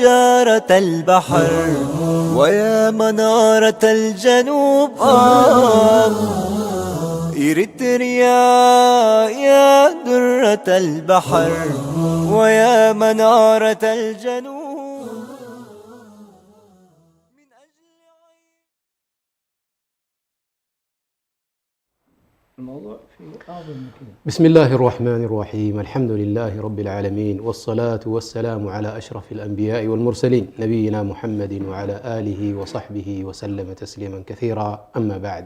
منارة البحر ويا منارة الجنوب، آه. إريتريا يا درة البحر ويا منارة الجنوب. الموضوع فيه أعظم من كده. بسم الله الرحمن الرحيم. الحمد لله رب العالمين، والصلاة والسلام على أشرف الأنبياء والمرسلين، نبينا محمد وعلى آله وصحبه وسلم تسليما كثيرا. أما بعد.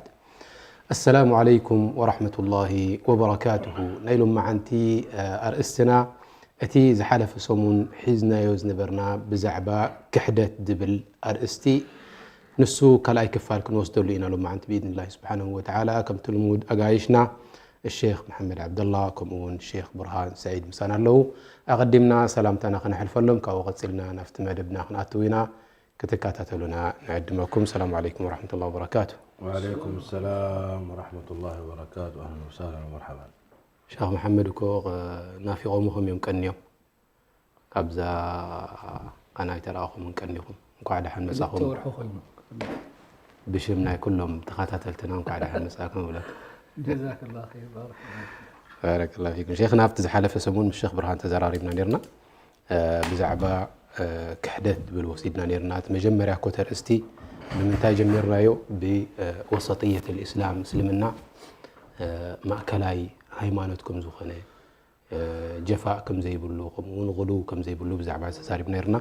السلام عليكم ورحمة الله وبركاته. ናይ ሎማዓንቲ፣ እ፣ ኣርእስትና እቲ ዝሓለፈ ሰሙን ሒዝናዮ ዝነበርና ብዛዕባ ክሕደት ዝብል ኣርእስቲ፣ ንሱ ካልኣይ ክፋል ክንወስደሉ ኢና ሎማዓንቲ ብኢድንላሂ ስብሓነሁ ወተዓላ። ከምቲ ልሙድ ኣጋይሽና ሼኽ መሓመድ ዓብደላ ከምኡ እውን ሼኽ ብርሃን ሰዒድ ምሳና ኣለዉ። ኣቐዲምና ሰላምታና ከነሕልፈሎም፣ ካብኡ ቀጺልና ናብቲ መደብና ክንኣትው ኢና። ክትከታተሉና ንዕድመኩም። ሰላም ዓለይኩም ወረሕመቱላሂ ወበረካቱ። وعليكم السلام ورحمة الله وبركاته. أهلا وسهلا ومرحبا. ሸኽ መሓመድ እኮ ናፊቖምኹም እዮም ቀንዮም። ካብዛ ቃና ኣይተረኣኹምን ቀኒኹም። እንኳዕ ደሓን መጻኹም። ክልተ ወርሒ ኮይኑ። ብሽም ናይ ኩሎም ተኸታተልትና እንኳዕ ደሓን መጻእኩም እብለኩም። جزاك الله خير، بارك الله فيك. ባረከላ ፊኩም ሼኽና። ኣብቲ ዝሓለፈ ሰሙን ምስ ሼኽ ብርሃን ተዘራሪብና ነርና፣ እ፣ ብዛዕባ፣ እ፣ ክሕደት ዝብል ወሲድና ነርና። እቲ መጀመርያ እኮ ተርእስቲ ብምንታይ ጀሚርናዮ? ብወሰጥየት ልእስላም፣ እስልምና፣ እ፣ ማእከላይ ሃይማኖት ከም ዝኾነ፣ እ፣ ጀፋእ ከም ዘይብሉ፣ ከምኡ እውን ጉሉው ከም ዘይብሉ ብዛዕባ ተዛሪብና ነርና።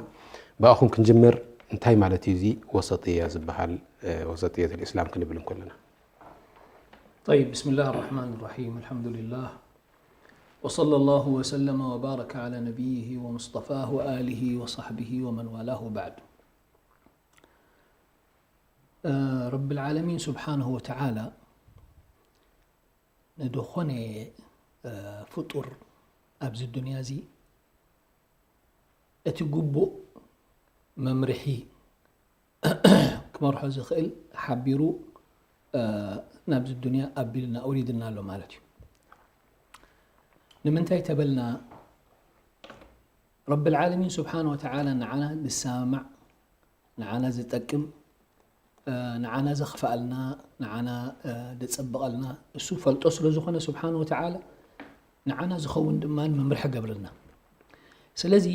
ብኣኹም ክንጅምር። እንታይ ማለት እዩ እዚ ወሰጥያ ዝበሃል? እ፣ ወሰጥየት ልእስላም ክንብል እንከለና طيب، بسم الله الرحمن الرحيم. الحمد لله. وصلى الله وسلم وبارك على نبيه ومصطفاه وآله وصحبه ومن والاه وبعد. آه، رب العالمين سبحانه وتعالى ንድኾነ፣ እ፣ ፍጡር ኣብዚ ዱንያ እዚ እቲ ግቡእ መምርሒ ክመርሖ ዝኽእል ሓቢሩ፣ እ፣ ናብዚ ዱንያ ኣቢልና፣ ኣውሪድና ኣሎ ማለት እዩ። ንምንታይ ተበልና፣ ረብል ዓለሚን ስብሓነ ወተዓላ ንዓና ዝሰማማዕ፣ ንዓና ዝጠቅም፣ እ፣ ንዓና ዘኽፍኣልና፣ ንዓና፣ እ፣ ዘጸብቐልና፣ እሱ ፈልጦ ስለ ዝኾነ ስብሓነ ወተዓላ፣ ንዓና ዝኸውን ድማ መምርሒ ገብርልና። ስለዚ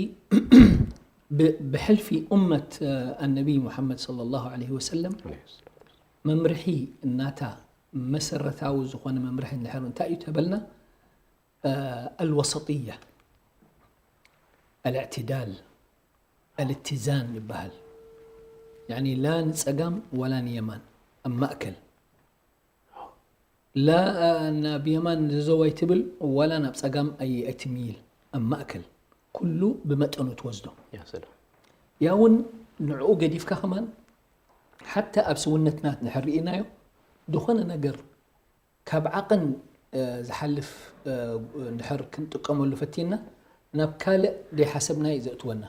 ብ-፣ ብሕልፊ ኡመት፣ እ፣ ኣነቢይ ሙሓመድ ሰለላሁ ዐለይሂ ወሰለም መምርሒ እናታ መሰረታዊ ዝኾነ መምርሒ እንድሕር እንታይ እዩ ተበልና፣ እ፣ ኣልወሰጥያ፣ ኣልእዕትዳል፣ ኣልእትዛን ይበሃል። ያኒ ላ ንጸጋም ወላ ንየማን፣ ኣብ ማእከል። ላ፣ እ፣ ናብ የማን ዝዘው ኣይትብል፣ ወላ ናብ ጸጋም ኣይ-፣ ኣይትምይል፣ ኣብ ማእከል። ኩሉ ብመጠኑ ትወስዶ። ያ ሰላም። ያ እውን ንዕኡ ገዲፍካ ከማን፣ ሓታ ኣብ ሰውነትና እንድሕር ርኢናዮ፣ ዝኾነ ነገር ካብ ዓቐን፣ እ፣ ዝሓልፍ፣ እ፣ እንድሕር ክንጥቀመሉ ፈቲና፣ ናብ ካልእ ዘይሓሰብናዮ እዩ ዘእትወና።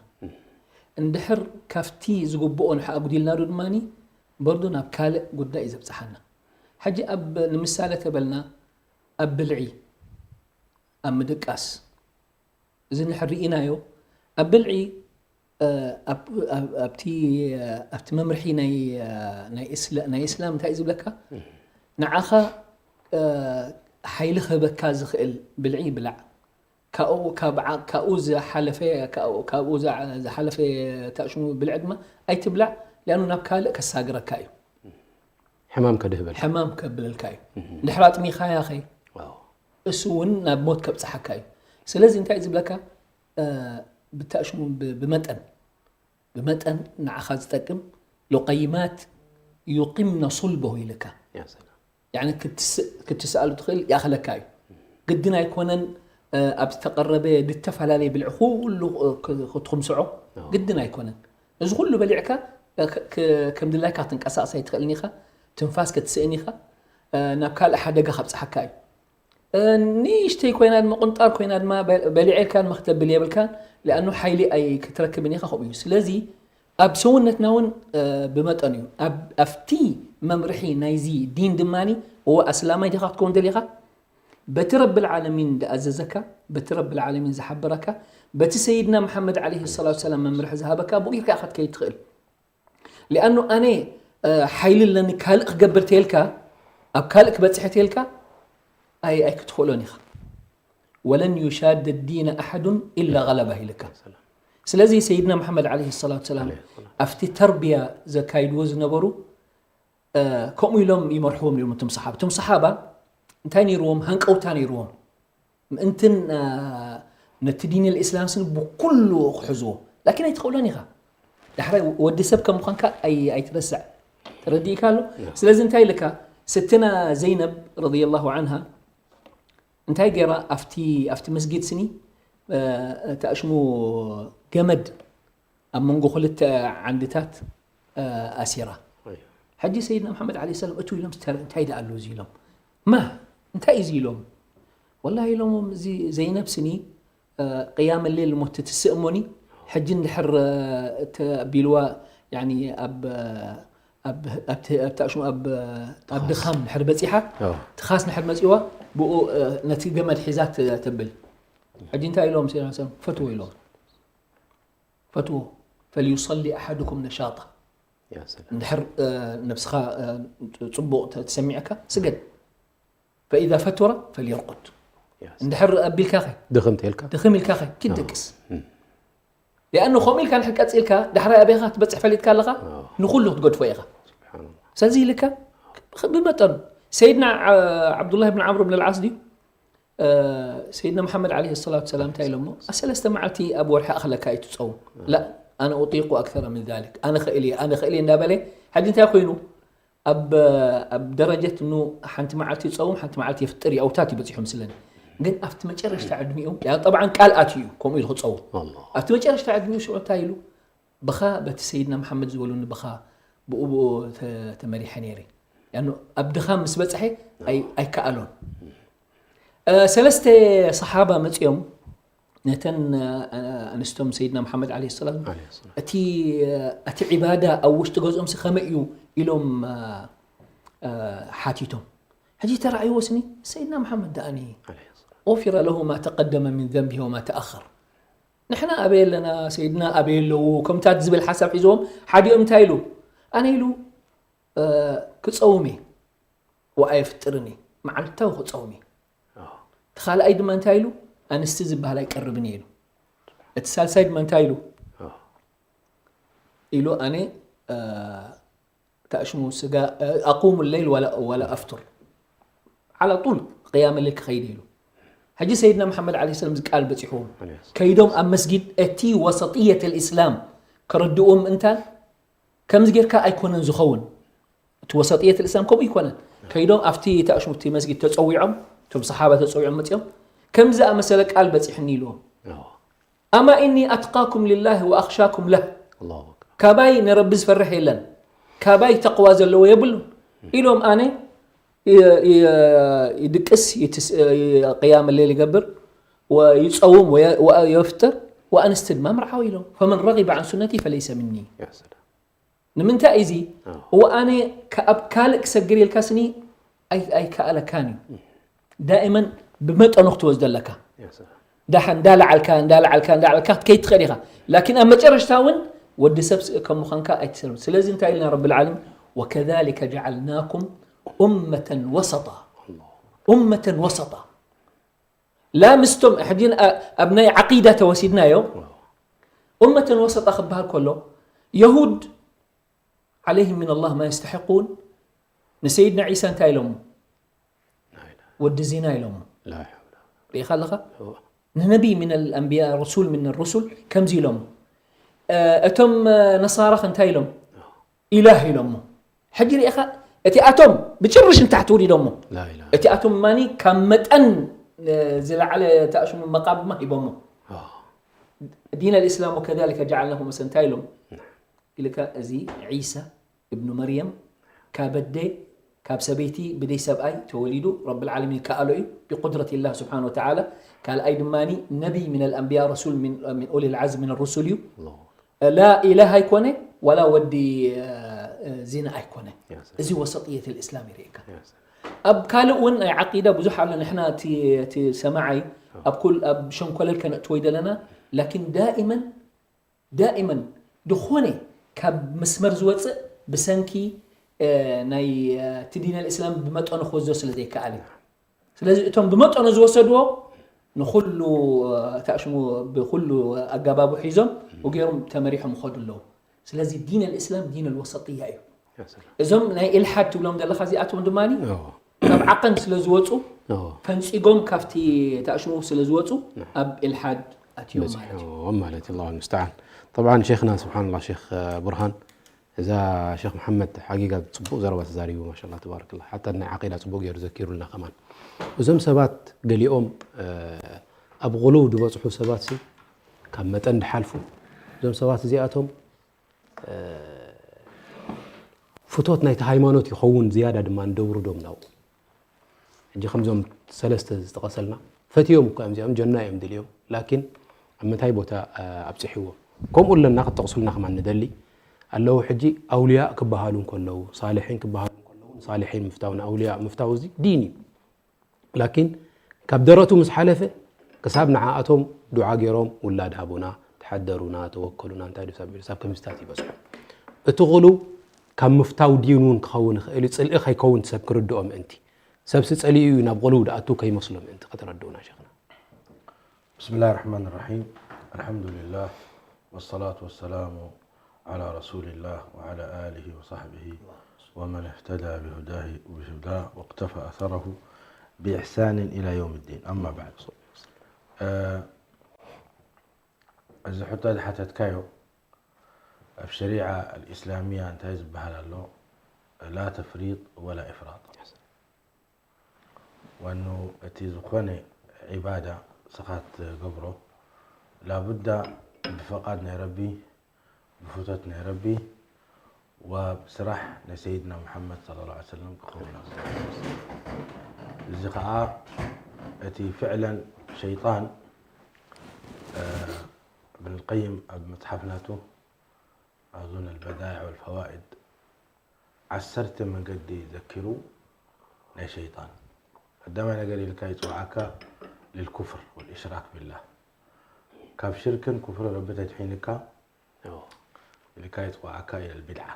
እንድሕር ካብቲ ዝግብኦ ንሕ-፣ ኣጉዲልናሉ ድማ፣ በርዶ ናብ ካልእ ጉዳይ እዩ ዘብጽሓና። ሕጂ ኣብ፣ ንምሳሌ ተበልና፣ ኣብ ብልዒ፣ ኣብ ምድቃስ፣ እዚ እንድሕር ርኢናዮ፣ ኣብ ብልዒ፣ እ፣ ኣብ-፣ ኣብ-፣ ኣብቲ፣ ኣብቲ መምርሒ ናይ፣ እ፣ ናይ እስላ-፣ ናይ እስላም እንታይ እዩ ዝብለካ? ንዓኻ፣ እ፣ ሓይሊ ክህበካ ዝኽእል ብልዒ ብላዕ። ካብኡ፣ ካብ ዓ-፣ ካብኡ ዝሓለፈ፣ ካብኡ፣ ካብኡ ዝዓ-፣ ዝሓለፈ ታሽሙ ብልዒ ድማ ኣይትብላዕ፣ ሊኣኑ ናብ ካልእ ከሳግረካ እዩ። ሕማም ከድህበልካ። ሕማም ከብለልካ እዩ። እንድሕር ኣጥሚኻያ ኸ? ዋው። እሱ እውን ናብ ሞት ከብጽሓካ እዩ። ስለዚ እንታይ እዩ ዝብለካ? እ፣ ብታሽሙ ብ-፣ ብመጠን፣ ብመጠን ንዓኻ ዝጠቅም ሉቀይማት ዩቂምነ ሱልበሁ ኢልካ። ያ ሰላም። ያኒ ክትስ-፣ ክትስኣሉ ትኽእል ይኣኽለካ እዩ። ግድን ኣይኮነን፣ እ፣ ኣብ ዝተቐረበ ዝተፈላለየ ብልዒ ኩሉ፣ እ፣ ክ-፣ ክትኹምስዖ ግድን ኣይኮነን። እዚ ኩሉ በሊዕካ፣ እ፣ ክ-፣ ክ-፣ ከም ድላይካ ክትንቀሳቐስ ኣይትኽእልን ኢኻ፣ ትንፋስ ክትስእን ኢኻ፣ እ፣ ናብ ካልእ ሓደጋ ከብጽሓካ እዩ። እ፣ ንእሽተይ ኮይና ድማ፣ ቁንጣር ኮይና ድማ በ-፣ በሊዐ ኢልካ ድማ ክተብል የብልካን፣ ሊኣኑ ሓይሊ ኣይ-፣ ክትረክብን ኢኻ ከምኡ እዩ። ስለዚ ኣብ ሰውነትና እውን፣ እ፣ ብመጠኑ እዩ። ኣብ-፣ ኣብቲ መምርሒ ናይዚ ዲን ድማ፣ እወ ኣስላማይ ዲኻ ክትከውን ደሊኻ፣ በቲ ረብል ዓለሚን ዝኣዘዘካ፣ በቲ ረብል ዓለሚን ዝሓበረካ፣ በቲ ሰይድና መሓመድ ዓለይሂ ሰላቱ ሰላም መምርሒ ዝሃበካ ብኡ ኢልካ ኢኻ ክትከይድ ትኽእል። ሊኣኑ ኣነ ሓይሊ ኣለኒ ካልእ ክገብር ተልካ፣ ኣብ ካልእ ክበፅሕ ተልካ ኣይክትኽእሎን ኢኻ። ወለን ዩሻደ ዲነ ኣሓዱን ኢላ ገለባ ኢልካ። ስለዚ ሰይድና መሓመድ ዓለይሂ ሰላቱ ሰላም ኣብቲ ተርቢያ ዘካይድዎ ዝነበሩ ከምኡ ኢሎም ይመርሕዎም እዮም እቶም ሰሓባ። እቶም ሰሓባ እንታይ ነይርዎም? ሃንቀውታ ነይርዎም። ምእንትን ነቲ ዲን ልእስላም ስኒ ብኩሉ ክሕዝዎ። ላኪን ኣይትኽእሎን ኢኻ። ዳሕራይ ወዲ ሰብ ከም ምዃንካ ኣይትረስዕ። ተረዲእካ ኣሎ? ስለዚ እንታይ ኢልካ? ስትና ዘይነብ ረዲየላሁ ዓንሃ እንታይ ገይራ ኣብቲ ኣብቲ መስጊድ ስኒ ተኣሽሙ ገመድ ኣብ መንጎ ክልተ ዓንድታት ኣሲራ። ሕጂ ሰይድና መሓመድ ዓለይሂ ሰላም እቱ ኢሎም እንታይ ደኣ ኣሎ እዚ ኢሎም ማ እንታይ እዩ እዚ ኢሎም ወላሂ ኢሎሞም እዚ ዘይነብ ስኒ ቅያም ሌል ሞት ትስእ እሞኒ ሕጂ እንድሕር ተቢልዋ ያኒ ኣብ ኣብ ኣብቲ ኣብቲ ኣሽሙ ኣብ ኣብ ድኻም ድሕር በጺሓ ትኻስ ንሕር መጺዋ ብኡ ነቲ ገመድ ሒዛ ተብል። ሕጂ እንታይ ኢሎም ሰይድና ሰም ፈትዎ ኢሎም ፈትዎ فليصلي أحدكم نشاطا እንድሕር ነብስኻ ጽቡቕ ተሰሚዕካ ስገድ فإذا فتر فليرقد እንድሕር ኣቢልካ ኸ ድኽም ተልካ ድኽም ኢልካ ኸ ኪደቅስ ሊኣኑ ከምኡ ኢልካ ንሕር ቀጺልካ ዳሕራይ ኣበይኻ ክትበጽሕ ፈሊጥካ ኣለኻ ንኹሉ ክትገድፎ ኢኻ ስለዚ ኢልካ ብመጠኑ ሰይድና ዓብዱላህ ብን ዓምር ብን ልዓስ ድዩ ሰይድና መሓመድ ዓለይሂ ሰላቱ ሰላም እንታይ ኢሎሞ ኣብ ሰለስተ መዓልቲ ኣብ ወርሒ ኣኽለካ እዩ ትጸውም ላ ኣነ ኡጢቁ ኣክተረ ምን ዛሊክ ኣነ ኽእል እየ ኣነ ኽእል እየ እንዳበለ ሕጂ እንታይ ኮይኑ ኣብ ኣብ ደረጀት ኑ ሓንቲ መዓልቲ ይጸውም ሓንቲ መዓልቲ የፍጥር እዩ ኣውታት ይበጺሑ ምስለኒ ግን ኣብቲ መጨረሽታ ዕድሚኡ ያ ጠብዓን ቃል ኣትዩ እዩ ከምኡ ኢሉ ክጸውም ኣብቲ መጨረሽታ ዕድሚኡ ሽዑ እንታይ ኢሉ ብኻ በቲ ሰይድና መሓመድ ዝበሉኒ ብኻ ብኡ ብኡ ተመሪሐ ነይረ ያኑ ኣብ ድኻም ምስ በጽሐ ኣይከኣሎን ሰለስተ ሰሓባ መጺኦም ነተን ኣንስቶም ሰይድና መሓመድ ዓለይሂ ሰላም እቲ እቲ ዒባዳ ኣብ ውሽጢ ገዝኦም ከመይ እዩ ኢሎም ሓቲቶም ሕጂ ተራእይዎ ስኒ ሰይድና መሓመድ ደኣኒ غفر له ما تقدم من ذنبه وما تأخر ንሕና ኣበይ ኣለና ሰይድና ኣበይ ኣለዉ ከምታት ዝብል ሓሳብ ሒዝዎም ሓዲኦም እንታይ ኢሉ ኣነ ኢሉ ክፀውም እየ ወኣየፍጥርን እየ መዓልታዊ ክፀውም እየ እቲ ካልኣይ ድማ እንታይ ኢሉ ኣንስቲ ዝበሃል ኣይቀርብን እየ ኢሉ እቲ ሳልሳይ ድማ እንታይ ኢሉ ኢሉ ኣነ ታሽሙ ስጋ ኣቁሙ ለይል ዋላ ኣፍጡር ዓላ ጡል ቅያም ለይል ክኸይድ ኢሉ ሕጂ ሰይድና መሓመድ ዓለ ሰለም ዝቃል በፂሕዎም ከይዶም ኣብ መስጊድ እቲ ወሰጥየት ልእስላም ከረድእዎም ምእንታን ከምዚ ጌርካ ኣይኮነን ዝኸውን እቲ ወሰጥየት ልእስላም ከምኡ ይኮነን ከይዶም ኣብቲ ታሽሙ እቲ መስጊድ ተፀዊዖም እቶም ሰሓባ ተፀዊዖም መፂኦም ከምዚ ኣመሰለ ቃል በፂሕኒ ኢልዎም ኣማ እኒ ኣትቃኩም ልላህ ወኣኽሻኩም ለህ ካባይ ንረቢ ዝፈርሕ የለን ካባይ ተቕዋ ዘለዎ የብሉን ኢሎም ኣነ ይድቅስ ቅያም ሌል ይገብር ይፀውም የፍጥር ወኣንስቲ ድማ ምርዓው ኢሎም ፈመን ረጊበ ዓን ሱነቲ ፈለይሰ ምኒ ንምንታይ እዚ እወ ኣነ ኣብ ካልእ ክሰግር ኢልካ ስኒ ኣይከኣለካን እዩ ዳእመን ብመጠኑ ክትወስዶ ኣለካ ዳሓ እንዳለዓልካ እንዳለዓልካ እንዳለዓልካ ክትከይድ ትኽእል ኢኻ ላኪን ኣብ መጨረሽታ እውን ወዲ ሰብ ከም ምዃንካ ኣይትሰልም ስለዚ እንታይ ኢልና ረቢ ልዓለም ወከذلك جعلناكم أمة وسطا أمة وسطا لا ምስቶም ሕጂ ኣብ ናይ ዓቂዳ ተወሲድናዮ أمة وسطا ክበሃል ከሎ የሁድ عليهم من الله ما يستحقون ንሰይድና ዒሳ እንታይ ኢሎሞ ወዲ ዚና ኢሎሞ ርኢኻ ኣለኻ ንነቢይ من الأنبياء رسول من الرسل ከምዚ ኢሎሞ እቶም ነሳራኽ እንታይ ኢሎም ኢላህ ኢሎሞ ሕጂ ርኢኻ እቲኣቶም ብጭርሽ ንታሕቲ ውሪዶሞ እቲኣቶም ማኒ ካብ መጠን ዝለዓለ ተኣሽሙ መቃብማ ሂቦሞ ዲን الإسلام وكذلك جعلناكم أمة እንታይ ኢሎም ኢልካ እዚ ዒሳ እብኑ መርየም ካብ ኣደ ካብ ሰበይቲ ብደይ ሰብኣይ ተወሊዱ ረብል ዓለሚን ከኣሎ እዩ ብቁድረት ላህ ስብሓን ወተዓላ ካልኣይ ድማ ነቢይ ምን ኣልኣንብያ ረሱል ምን ኡሊ ልዓዝም ምን ሩሱል እዩ ላ ኢላህ ኣይኮነ ዋላ ወዲ ዚና ኣይኮነ እዚ ወሰጥየት ልእስላም ይርእካ ኣብ ካልእ እውን ናይ ዓቂዳ ብዙሕ ኣሎ። ንሕና እቲ እቲ ሰማዓይ ኣብ ኩል ኣብ ሸንኮለል ከነእትዎ ይደለና። ላኪን ዳኢመን ዳኢመን ዝኾነ ካብ መስመር ዝወፅእ ብሰንኪ ናይ እቲ ዲን ኣልእስላም ብመጠኑ ክወስዶ ስለ ዘይከኣል እዩ። ስለዚ እቶም ብመጠኑ ዝወሰድዎ ንኹሉ ታሽሙ ብኹሉ ኣጋባቡ ሒዞም ወገይሮም ተመሪሖም ይኸዱ ኣለዉ። ስለዚ ዲን ኣልእስላም ዲን ኣልወሰጥያ እዩ። እዞም ናይ ኢልሓድ ትብሎም ዘለኻ እዚኣቶም ድማ ካብ ዓቐን ስለ ዝወፁ ፈንፂጎም ካብቲ ታሽሙ ስለ ዝወፁ ኣብ ኢልሓድ ኣትዮም ማለት እዩ። ማለት ኣላሁ ልሙስተዓን። ጠብዓን ሼኽና ስብሓንላ ሼኽ ቡርሃን እዛ ሼኽ መሓመድ ሓጊጋ ፅቡቕ ዘረባ ተዛሪቡ ማሻላ ተባረክላ። ሓታ ናይ ዓቂዳ ፅቡቕ ገይሩ ዘኪሩልና ከማን። እዞም ሰባት ገሊኦም ኣብ غلو ዝበፅሑ ሰባት ሲ ካብ መጠን ድሓልፉ እዞም ሰባት እዚኣቶም ፍቶት ናይቲ ሃይማኖት ይኸውን ዝያዳ ድማ እንደውርዶም ናብኡ። ሕጂ ከምዞም ሰለስተ ዝጠቐሰልና ፈትዮም እኳ እዮም እዚኦም ጀና እዮም ድልዮም ላኪን ኣብ ምንታይ ቦታ ኣብፅሕዎም ከምኡ ኣለና ክትጠቕሱልና ከማን ንደሊ ኣለዉ። ሕጂ ኣውልያ ክበሃሉ እንከለዉ ሳልሒን ክበሃሉ እንከለዉ ሳልሒን ምፍታው ንኣውልያ ምፍታው እዚ ዲን እዩ። ላኪን ካብ ደረቱ ምስ ሓለፈ ክሳብ ንዓኣቶም ዱዓ ገይሮም ውላድ ሃቡና፣ ተሓደሩና፣ ተወከሉና እንታይ ድዩ ሳብ ሳብ ከምዝታት ይበፅሑ። እቲ غلو ካብ ምፍታው ዲን እውን ክኸውን ይኽእል እዩ፣ ፅልኢ ከይከውን ሰብ ክርድኦ ምእንቲ። ሰብሲ ፀሊኡ እዩ ናብ غلو ድኣቱ ከይመስሎ ምእንቲ ከተረድኡና ሸኽና። بسم الله الرحمن الرحيم. الحمد لله والصلاة والسلام على رسول الله وعلى آله وصحبه ومن اهتدى بهداه بهداه واقتفى أثره بإحسان إلى يوم الدين. أما بعد. እዚ ሕቶ ዝሓተትካዮ ኣብ ሸሪዓ ኣልእስላሚያ እንታይ ዝበሃል ኣሎ? ላ ተፍሪጥ ወላ ኢፍራጥ። ዋኑ እቲ ዝኾነ ዒባዳ ንስኻ ትገብሮ ላቡዳ ብፈቓድ ናይ ረቢ ብፍቶት ናይ ረቢ ወብስራሕ ናይ ሰይድና ሙሓመድ صلى الله عليه وسلم ክኸውን ኣለዎ። እዚ ከዓ እቲ ፍዕለን ሸይጣን እብን ቀይም ኣብ መፅሓፍ ናቱ ኣዙን ኣልበዳይዕ ወልፈዋኢድ ዓሰርተ መንገዲ ዘኪሩ ናይ ሸይጣን ቀዳማይ ነገር ኢልካ ይፅውዓካ ልልኩፍር ወልእሽራክ ቢላህ ካብ ሽርክን ኩፍርን ረቢ ተድሒንካ ኢልካ ይፅውዓካ ኢለ ልቢድዓ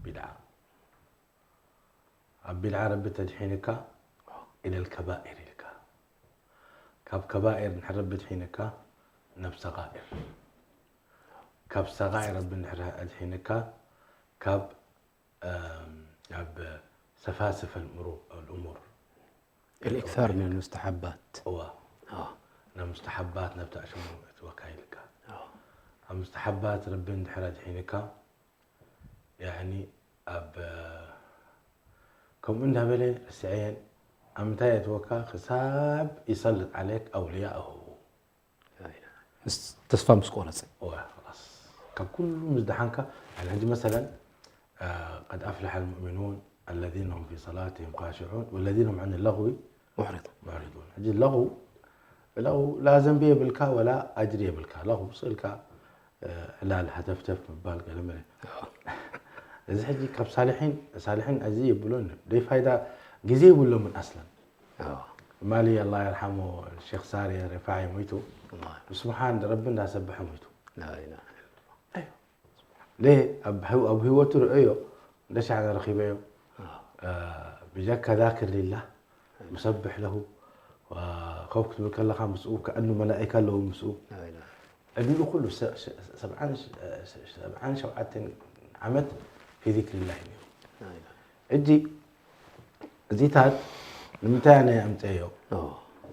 ቢድዓ ኣብ ቢድዓ ረቢ ተድሒንካ ኢለ ልከባኢር ኢልካ ካብ ከባኢር ንሕር ረቢ ድሒንካ ናብ ሰቃኢር ካብ ሰቃኢር ረቢ ንሕር ኣድሒንካ ካብ ኣብ ሰፋስፍ الأمور الإكثار من المستحبات እዋ ናብ ሙስተሓባት ናብ ተኣሽሙ እትወካ ኢልካ ኣብ ሙስተሓባት ረቢ እንድሕር ኣድሒንካ ያኒ ኣብ ከምኡ እንዳበለ ርስዐየን ኣብ ምንታይ የእትወካ ክሳብ ይሰልጥ ዓለክ ኣውልያእሁ ተስፋ ምስ ቆረፀ ካብ ኩሉ ምስ ደሓንካ ሕጂ መሰለን قد أفلح المؤمنون الذين هم في صلاتهم خاشعون والذين هم عن اللغو ሙሕሪጥ معرضون ሕጂ ለغو ለغو ላ ዘንቢ የብልካ ወላ ኣጅሪ የብልካ ለغو ስእልካ ዕላል ሃተፍተፍ ምባል ገለመለ እዚ ሕጂ ካብ ሳልሒን ሳልሒን እዚ የብሎን ደይ ፋይዳ ግዜ የብሎምን ኣስለን ማሊ ኣላ የርሓሞ ሼክ ሳሪ ሪፋዒ ሞይቱ ብስብሓን ረቢ እንዳሰብሐ ሞይቱ ለ ኣብ ህይወቱ ርእዮ እንደሻዕ ረኺበዮ ብጀካ ذاكر لله مسبح له ኮፍ ክትብል ከለኻ ምስኡ ከእኑ መላኢካ ኣለዉ ምስኡ እድሚኡ ኩሉ ሰብዓን ሸውዓተን ዓመት في ذكر الله ነይሩ እጂ እዚታት ንምንታይ ኣነ ኣምፀዮ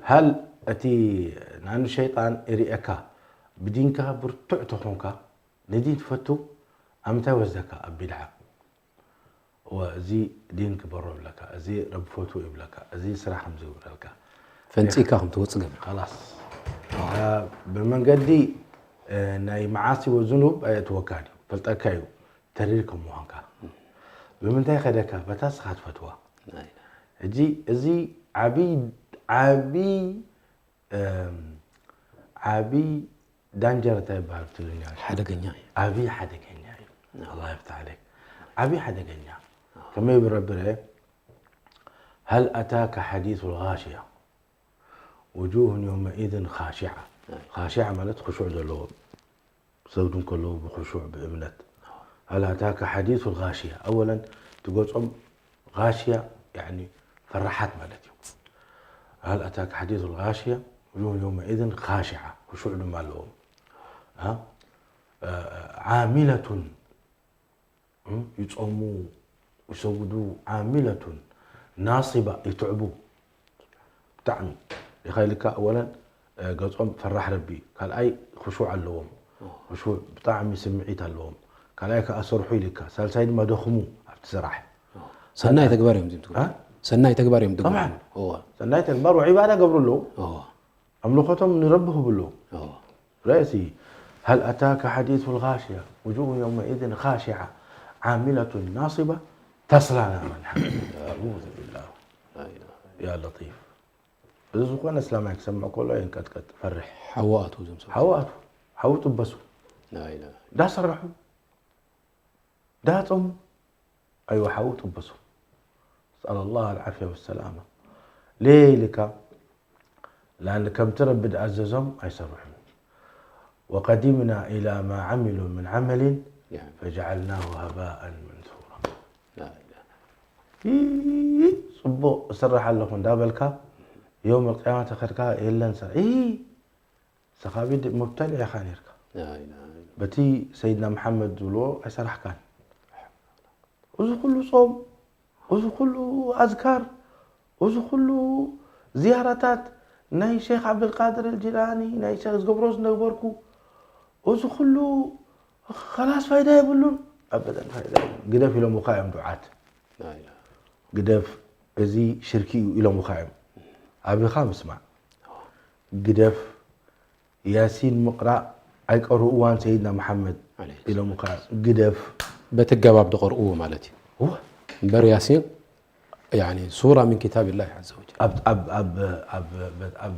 ሃል እቲ ናኑ ሸይጣን ይርእየካ ብዲንካ ብርቱዕ ተኾንካ ንዲን ትፈቱ ኣብ ምንታይ ወስደካ ኣብ ቢድዓ እወ እዚ ዲን ግበሮ ይብለካ እዚ ረቢ ፈትዎ ይብለካ እዚ ስራሕ ከምዚ ይብለካ ፈንፂካ ከም ትወፅእ ገብር خلاص ብመንገዲ ናይ መዓሲ ወዝኑብ ኣየእትወካ ድዩ ፈልጠካ እዩ ተሪር ከም ምዃንካ ብምንታይ ከደካ በታ ስኻ ትፈትዋ ሕጂ እዚ ዓብይ ዓብይ ዓብይ ዳንጀር እንታይ ይበሃል ትግርኛ ሓደገኛ እዩ ዓብይ ሓደገኛ እዩ ኣላ ይፍታ ዓለይክ ዓብይ ሓደገኛ ከመይ ብረብረ هل أتاك حديث الغاشية وجوه يومئذ خاشعة. خاشعة ማለት خشوع ዘለዎ፣ ክሰግዱ እንከለዉ ብኽሹዕ ብእምነት። هل أتاك حديث الغاشية، أولا እቲ ገጾም غاشية يعني ፈራሓት ማለት እዩ። هل أتاك حديث الغاشية وجوه يومئذ خاشعة، خشوع ድማ ኣለዎም። ها؟ عاملة ይጾሙ፣ ይሰግዱ። عاملة ناصبة ይትዕቡ። ብጣዕሚ ኢኻ ኢልካ ኣወለን ገጾም ፈራሕ ረቢ፣ ካልኣይ ክሹዕ ኣለዎም። ክሹዕ ብጣዕሚ ስምዒት ኣለዎም። ካልኣይ ከኣ ሰርሑ ኢልካ፣ ሳልሳይ ድማ ደኽሙ ኣብቲ ስራሕ። ሰናይ ተግባር እዮም ዝምትኩ። እ? ሰናይ ተግባር እዮም ዝምትኩ። طبعا. እዋ። ሰናይ ተግባር ወዒባዳ ገብሩ ኣለዉ። እዋ። ኣምልኾቶም ንረቢ ክብሉ። እዋ። رأسي هل أتاك حديث الغاشية وجوه يومئذ خاشعة عاملة ناصبة تصلى نارا حامية. أعوذ بالله. لا إله إلا الله. يا لطيف. እዚ ዝኾነ እስላማይ ክሰምዕ ከሎ የንቀጥቀጥ፣ ፈርሕ። ሓዊ ኣትዉ እዞም ሰባት። ሓዊ ኣትዉ። ሓዊ ጥበሱ። لا إله إلا الله. እንዳሰርሑ፣ እንዳጾሙ፣ ኣይወ ሓዊ ጥበሱ። نسأل الله العافية والسلامة. ለይልካ لأن ከምቲ ረቢ ዝኣዘዞም ኣይሰርሑን። وقدمنا إلى ما عملوا من عمل فجعلناه هباء منثورا. لا إله. ይ-፣ ጽቡቕ እሰርሕ ኣለኹ እንዳበልካ የውም ቅያማ ተኸድካ የለን ስራሕ። ይ-፣ ንስኻ ቢድ ሙብተድዕ ኢኻ ኔርካ። لا إله إلا الله. በቲ ሰይድና መሓመድ ዝብልዎ ኣይሰራሕካን። እዚ ኩሉ ጾም፣ እዚ ኩሉ ኣዝካር፣ እዚ ኩሉ ዝያራታት፣ ናይ ሼኽ ዓብደልቃድር ኣልጂላኒ፣ ናይ ሼኽ ዝገብሮ ዝነበርኩ፣ እዚ ኩሉ ኸላስ ፋይዳ የብሉን። ኣበደን ፋይዳ የብሉን። ግደፍ ኢሎምኻ እዮም ዱዓት። لا إله. ግደፍ፣ እዚ ሽርኪ እዩ ኢሎምኻ እዮም። ኣቢኻ ምስማዕ። ግደፍ፣ ያሲን ምቕራእ ኣይቀርኡዋን ሰይድና መሓመድ عليه الصلاة ኢሎምኻ። ግደፍ። በቲ ኣገባብ ዝቐርኡዎ ማለት እዩ። እወ። እምበር ያሲን፣ ያኒ፣ ሱራ ሚን ኪታብ ላህ ዓዘ ወጀል። ኣብ፣ ኣብ፣ ኣብ፣ ኣብ፣ ኣብ፣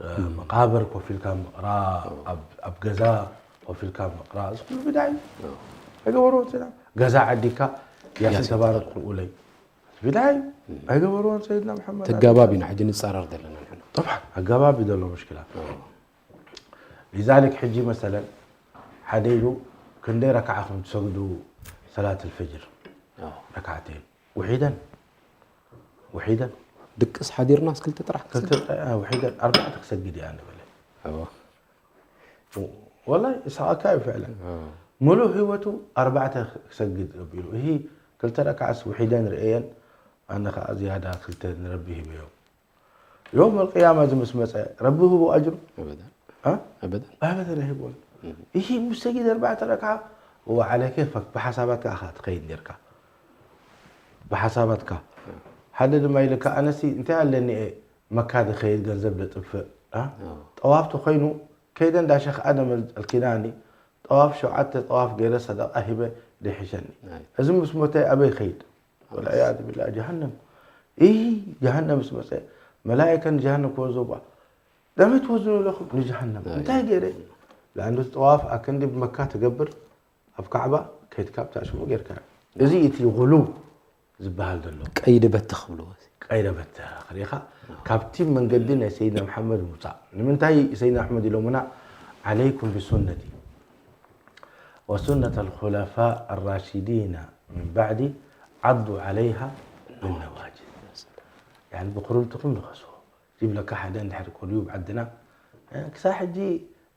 እ፣ መቓብር ኮፍ ኢልካ ምቕራእ፣ ኣብ፣ ኣብ ገዛ ኮፍ ኢልካ ምቕራእ፣ እዚ ኩሉ ቢድዓ እዩ። ኣይገበርዎን ሰይድና። ገዛ ዓዲካ ያሲን ያሲን ተባረክ ቅርኡለይ። ቢድዓ እዩ። ኣይገበርዎን ሰይድና መሓመድ። እቲ ኣገባብ ኢና ሕጂ ንጻረር ዘለና ንሕና። طبعا ኣገባብ እዩ ዘሎ ሙሽኪላ። ሊዛሊክ ሕጂ መሰለን ሓደ ኢሉ ክንደይ ረክዓ ከም ትሰግዱ ሰላት ኣልፈጅር? ኣዎ። ረክዓተይን። ውሒደን። ውሒደን። ድቅስ ሓዲርናስ ክልተ ጥራሕ ክልተ ክሰግድ? ጥራሕ፣ ውሒደን ኣርባዕተ ክሰግድ እያ ንበለ። ኣዎ። ወላሂ ይስሓቐካ እዩ ፍዕለን። ኣዎ። ሙሉእ ህይወቱ ኣርባዕተ ክሰግድ ኣቢሉ። እሂ ክልተ ረክዓስ ውሒደን ርእየን፣ ኣነ ኸዓ ዝያዳ ክልተ ንረቢ ሂበዮ። የውመል ቅያማ እዚ ምስ መጸ፣ ረቢ ህቦ ኣጅሩ? ኣበደን። እ? ኣበደን። ኣበደን ኣይህቦን። እም። ይሂ ሙስተጊድ ኣርባዕተ ረክዓ፣ ወዓለ ኬፈክ፣ ብሓሳባትካ ኢኻ ትኸይድ ኔርካ። ብሓሳባትካ። እም። ሓደ ድማ ኢልካ፣ ኣነሲ እንታይ ኣለኒ እየ መካ ዝኸይድ ገንዘብ ዘጥፍእ፣ እ? ኣዎ። ጠዋፍ ተኾይኑ፣ ከይደ እንዳ ሸኽ ኣደም ኣልኪናኒ፣ ጠዋፍ ሸውዓተ ጠዋፍ ገይረ ሰደቃ ሂበ ዘይሕሸኒ። ኣይ። እዚ ምስ ሞተ ኣበይ ይኸይድ? ወልዕያዙ ቢላህ፣ ጀሃነም። ኢሂ፣ ጀሃነም ምስ መጸ፣ መላኢካ ንጀሃነም ክወዝዋ። ደመይ ትወዝኑ ኣለኹም ንጀሃነም። ኣይ። እንታይ ገይረ? ለኣንዱ ጠዋፍ ኣክንዲ ብመካ ትገብር፣ ኣብ ካዕባ ከይድካ ኣብታ ሽሙ ጌርካ። እዚ እቲ ጉሉው ዝበሃል ዘሎ። ቀይዲ በትኽ ብልዎ። ቀይደ በትኽ ርኢኻ፣ ካብቲ መንገዲ ናይ ሰይድና መሓመድ ምውጻእ። ንምንታይ ሰይድና ኣሕመድ ኢሎምና፣ ዓለይኩም ብሱነቲ ወሱነት ኣልኹለፋእ ኣራሺዲና ምን ባዕዲ ዓዱ ዓለይሃ ብነዋጅዝ። ያኒ ብኹርምትኹም ንኸስዎ። ይብለካ ሓደ እንድሕር ኮልዩ ብዓድና፣ እ፣ ክሳብ ሕጂ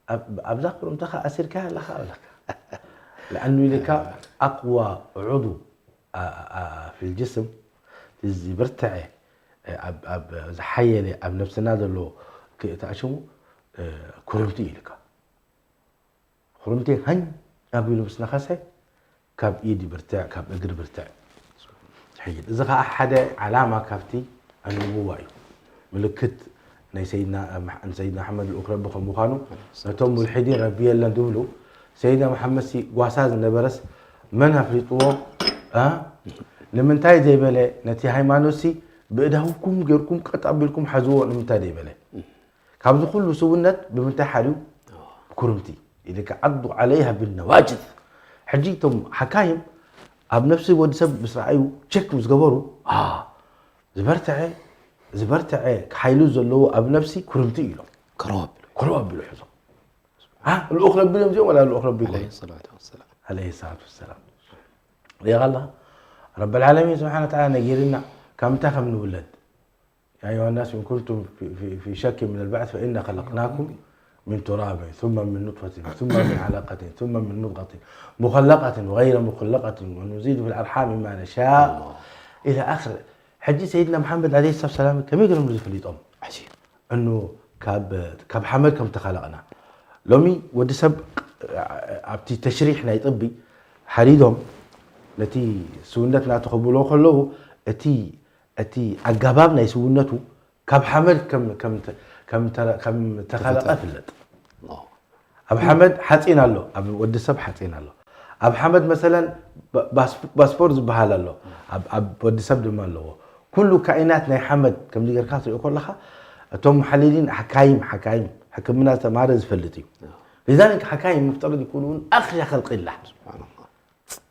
ኣብ-፣ ኣብዛ ኩርምትኻ ኣሲርካያ ኣለኻ እብለካ። ለኣኑ ኢልካ ኣቕዋ ዑዱ፣ ኣ-፣ ኣ-፣ ኣ-፣ ፊል ጅስም፣ ዝብርትዐ፣ እ፣ ኣብ-፣ ኣብ ዝሓየለ ኣብ ነብስና ዘሎ ክእቲ ኣሽሙ፣ እ፣ ኩርምቲ እዩ ኢልካ። ኩርምቲ ሃኝ ኣቢሉ ምስ ነኸሰ፣ ካብ ኢድ ይብርትዕ፣ ካብ እግሪ ይብርትዕ። ሕጂ፣ እዚ ኸዓ ሓደ ዓላማ ካብቲ ኣንቡዋ እዩ። ምልክት ናይ ሰይድና፣ ንሰይድና ኣሕመድ ልኡኽ ረቢ ከም ምዃኑ፣ ነቶም ሙልሒዲን ረቢ የለን ዝብሉ፣ ሰይድና መሓመድ ሲ ጓሳ ዝነበረስ መን ኣፍሊጥዎ? እ? ንምንታይ ዘይበለ? ነቲ ሃይማኖት ሲ ብእዳውኩም ጌርኩም ቀጥ ኣቢልኩም ሓዝዎ ንምንታይ ዘይበለ? ካብዚ ኩሉ ስውነት ብምንታይ ሓልዩ? ብኩርምቲ። ኢልካ ዓዱ ዓለይሃ ብነዋጅዝ። ሕጂ እቶም ሓካይም ኣብ ነፍሲ ወዲ ሰብ ምስ ረኣዩ ቸክ ምስ ገበሩ፣ ኣ፣ ዝበርትዐ ዝበርትዐ ሓይሉ ዘለዎ ኣብ ነፍሲ ኩርምቲ እዩ ኢሎም። ከረው ኣቢሉ ኮሎ ኣቢሉ ሕዞ አ ልኡኽ ረቢ እዮም እዚኦም ወላ ልኡኽ ረቢ ይኮኑ عليه الصلاة والسلام عليه الصلاة والسلام ሪኢኻ ኣለኻ ረቢ العالمين سبحانه وتعالى ነጊርና ካብ ምንታይ ከም ንውለድ يا أيها الناس إن كنتم في, في, في شك من البعث فإنا خلقناكم من تراب ثم من نطفة ثم من علقة ثم من مضغة مخلقة وغير مخلقة ونزيد في الأرحام ما نشاء إلى آخر ሕጂ ሰይድና መሓመድ عليه الصلاة والسلام ከመይ ገይሮም ዝፈልጦም عجيب እኑ ካብ ካብ ሓመድ ከም ተኸለቕና ሎሚ ወዲ ሰብ ኣብቲ ተሽሪሕ ናይ ጥቢ ሓዲዶም ነቲ ስውነት ናቱ ክብልዎ ከለዉ እቲ እቲ ኣገባብ ናይ ስውነቱ ካብ ሓመድ ከም ከም ከም ከም ተኸለቐ ፍለጥ الله ኣብ ሓመድ ሓፂን ኣሎ ኣብ ወዲ ሰብ ሓፂን ኣሎ ኣብ ሓመድ መሰለን ባስፖር ዝበሃል ኣሎ ኣብ ወዲ ሰብ ድማ ኣለዎ ኩሉ ካኢናት ናይ ሓመድ ከምዚ ጌርካ ትሪኦ ከለካ እቶም ሙሓሊሊን ሓካይም ሓካይም ሕክምና ዝተማረ ዝፈልጥ እዩ لذلك ሓካይም مفترض يكونون أخيار خلق الله سبحان الله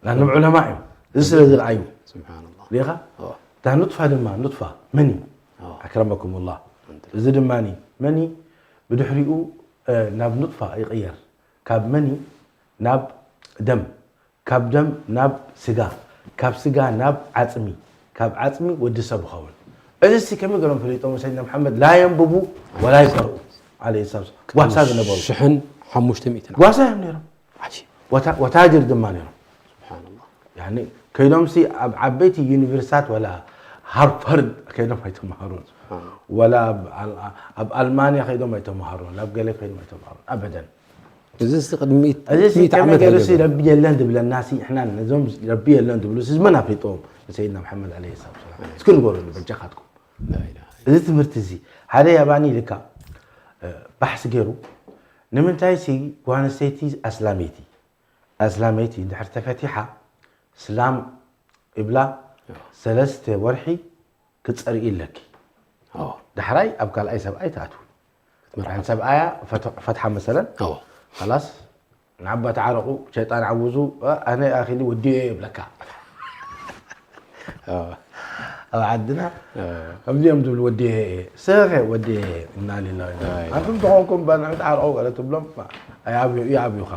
ናንም ዑለማ እዮም እዚ ስለ ዝረኣዩ سبحان الله ሪኢኻ اه እታ ኑጥፋ ድማ ኑጥፋ መን እዩ اه ኣክረመኩም ላ እዚ ድማ መን እዩ ብድሕሪኡ ናብ ኑጥፋ ይቕየር ካብ መን እዩ ናብ ደም ካብ ደም ናብ ስጋ ካብ ስጋ ናብ ዓፅሚ ካብ ዓፅሚ ወዲ ሰብ ይኸውን እዚ ሲ ከመይ ገሮም ፈሊጦም ሰይድና መሓመድ ላ የንብቡ ወላ ይቀርኡ عليه الصلاة والسلام ጓሳ ዝነበሩ ሽሕን ሓሙሽተ ሚእትን ጓሳ እዮም ነይሮም عجيب ወታጅር ድማ ነይሮም سبحان الله يعني ከይዶም ሲ ኣብ ዓበይቲ ዩኒቨርሲታት ወላ ሃርቨርድ ከይዶም ኣይተምሃሩን ወላ ኣብ ኣልማንያ ከይዶም ኣይተምሃሩን ኣብ ገለ ከይዶም ኣይተምሃሩን ኣበደን እዚ እስቲ ቅድሚ እዚ ሲ ሚእቲ ከመይ ዓመት ገይሩ ሲ ኣይገበረ ረቢ የለን ዝብለና ሲ እሕና ነዞም ረቢ የለን ዝብሉ ሲ ዝመን ኣፍሊጥዎም ንሰይድና መሓመድ عليه الصلاة والسلام እስኪ ንገሩ በጃኻትኩም لا إله እዚ ትምህርቲ እዚ ሓደ ያባኒ ኢልካ ባሕሲ ገይሩ ንምንታይ ሲ ጓንስተይቲ ኣስላመይቲ ኣስላመይቲ እንድሕር ተፈቲሓ ስላም ይብላ ሰለስተ ወርሒ ክትፀርኢ ኣለኪ اه ዳሕራይ ኣብ ካልኣይ ሰብኣይ ትኣትዊ ዳሕራይ ሰብኣያ ፈት- ፈትሓ መሰለን اه خلاص ንዓባ ተዓረቑ ሸይጣን ዓውዙ ኣነ ኣኺሊ ወዲኤ ይብለካ اه ኣብ ዓድና ከምዚኦም ዝብሉ ወዲ ሰኸ ወዲ እና ሊላ ኣይ። ኣንቱም ተኾንኩም ባንዕም ተዓርቆ ገለ ትብሎም ይዓብዩኻ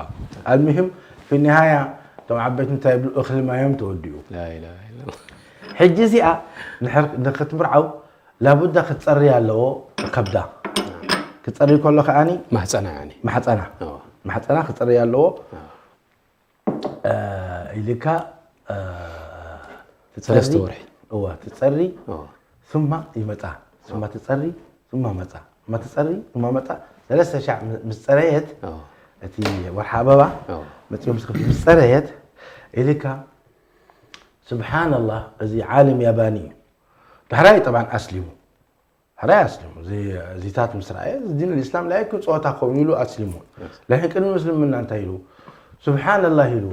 المهم في النهاية እቶም ዓበይቲ እንታይ ይብሉ እኽሊ ማዮም ተወዲኡ لا إله إلا الله ሕጂ እዚኣ ንክትምርዓው ላቡዳ ክትፀሪ ኣለዎ ከብዳ ክትፀሪ ከሎ ከዓኒ ማህፀና يعني ማሕፀና اه ማሕፀና ክትፀሪ ኣለዎ ኢልካ ሰለስተ ወርሒ እዋ ትፀሪ اه ثم ይመፃ ثم ትፀሪ ثم መፃ ثم ትፀሪ ثم መፃ ሰለስተ ሻዕ ምስ ፀረየት اه እቲ ወርሒ ኣበባ اه መፅኦም ምስ ምስ ፀረየት ኢልካ سبحان الله እዚ ዓለም ያባኒ እዩ ዳሕራይ طبعا ኣስሊሙ ሕራይ ኣስሊሙ እዚ እዚታት ምስ ረኣየ እዚ ዲን ልእስላም ላይ ክፅወታ ከውን ኢሉ ኣስሊሙ ለሕን ቅድሚ ምስልምና እንታይ ኢሉ ስብሓንላህ ኢሉ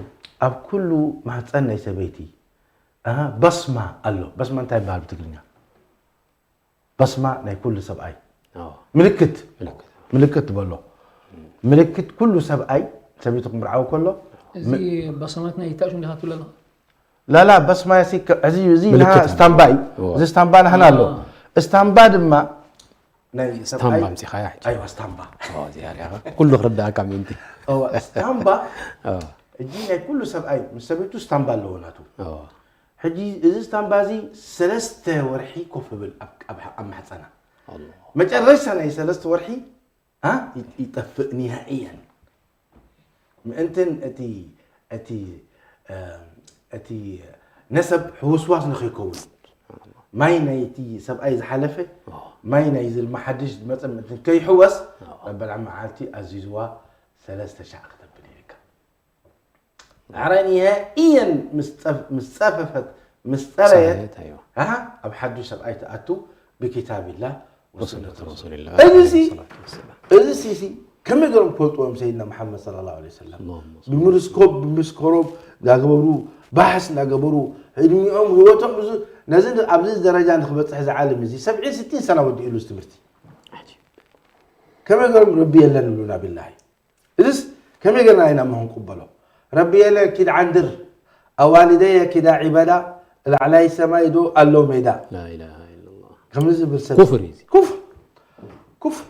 ኣብ ኩሉ ማህፀን ናይ ሰበይቲ ኣሃ፣ በስማ ኣሎ በስማ እንታይ ይበሃል ብትግርኛ በስማ ናይ ኩሉ ሰብኣይ اه ምልክት ምልክት ምልክት ትበሎ ምልክት ኩሉ ሰብኣይ ሰበይቲ ክምርዓው ከሎ እዚ በሰማት ናይ ይታሽ እንዲኻ ትብለና ላላ በስማ ሲ እዚ እዚ ምልክት ናሃ ኣሎ። ስታምባይ እዎ። እዚ ስታምባ ናህና ኣሎ ኣዎ። ስታምባ ድማ ናይ ስታምባ ሰብኣይ ምፂኻ እያ ሕጂ ኣይዋ ስታምባ اه እዚኣ ሪኣኻ ኩሉ ክርዳእካ ምእንቲ እዋ ስታምባ اه ሕጂ ናይ ኩሉ ሰብኣይ ምስ ሰበይቱ ስታምባ ኣለዎ ናቱ اه ሕጂ እዚ ስታምባ እዚ ሰለስተ ወርሒ ኮፍ ይብል ኣብ- ኣብ ኣብ ማሕፀና الله መጨረሻ ናይ ሰለስተ ወርሒ ኣ ይ- ይጠፍእ ኒሃእያን ምእንትን እቲ እቲ እ፣ እቲ ነሰብ ሕውስዋስ ንኸይከውን ማይ ናይቲ ሰብኣይ ዝሓለፈ ማይ ናይ ዝልማ ሓድሽ ዝመፀ ምእንትን ከይሕወስ ረበል መዓልቲ ኣዚዝዋ ሰለስተ ሻዕ ክተብል ይርከብ ዳሕራይ ኒሃእያን ምስ ፀፍ- ምስ ፀፈፈት ምስ ፀረየት ፀረየት፣ ኣይዋ። ኣሃ፣ ኣብ ሓዱሽ ሰብኣይ ትኣቱ ብኪታቢላ ወሱነት ወሱነት ረሱልላ እዚ ሲ- ሰላቱ ወሰላም እዚ ሲሲ ከመይ ገሮም ክፈልጥዎም ሰይድና መሓመድ صلى الله عليه وسلم اللهم صل ብምርስኮብ ብምስከሮም እንዳገበሩ ባሕስ እንዳገበሩ እድሚኦም ህይወቶም እዚ ነዚ ኣብዚ ደረጃ ንክበፅሕ እዚ ዓለም እዚ ሰብዒን ስቲን ሰና ወዲእሉ እዚ ትምህርቲ عجيب ከመይ ገሮም ረቢ የለን ይብሉና ቢላሂ እዚስ ከመይ ገርና ኢና መሆን ቅበሎ ረቢ የለ ኪድ ዓንድር ኣዋልደየ ኪዳ ዒበዳ ላዕላይ ሰማይ ዶ ኣሎ ሜዳ لا إله إلا الله ከምዚ ዝብል ሰብ ኩፍር እዩ እዚ። ኩፍር ኩፍር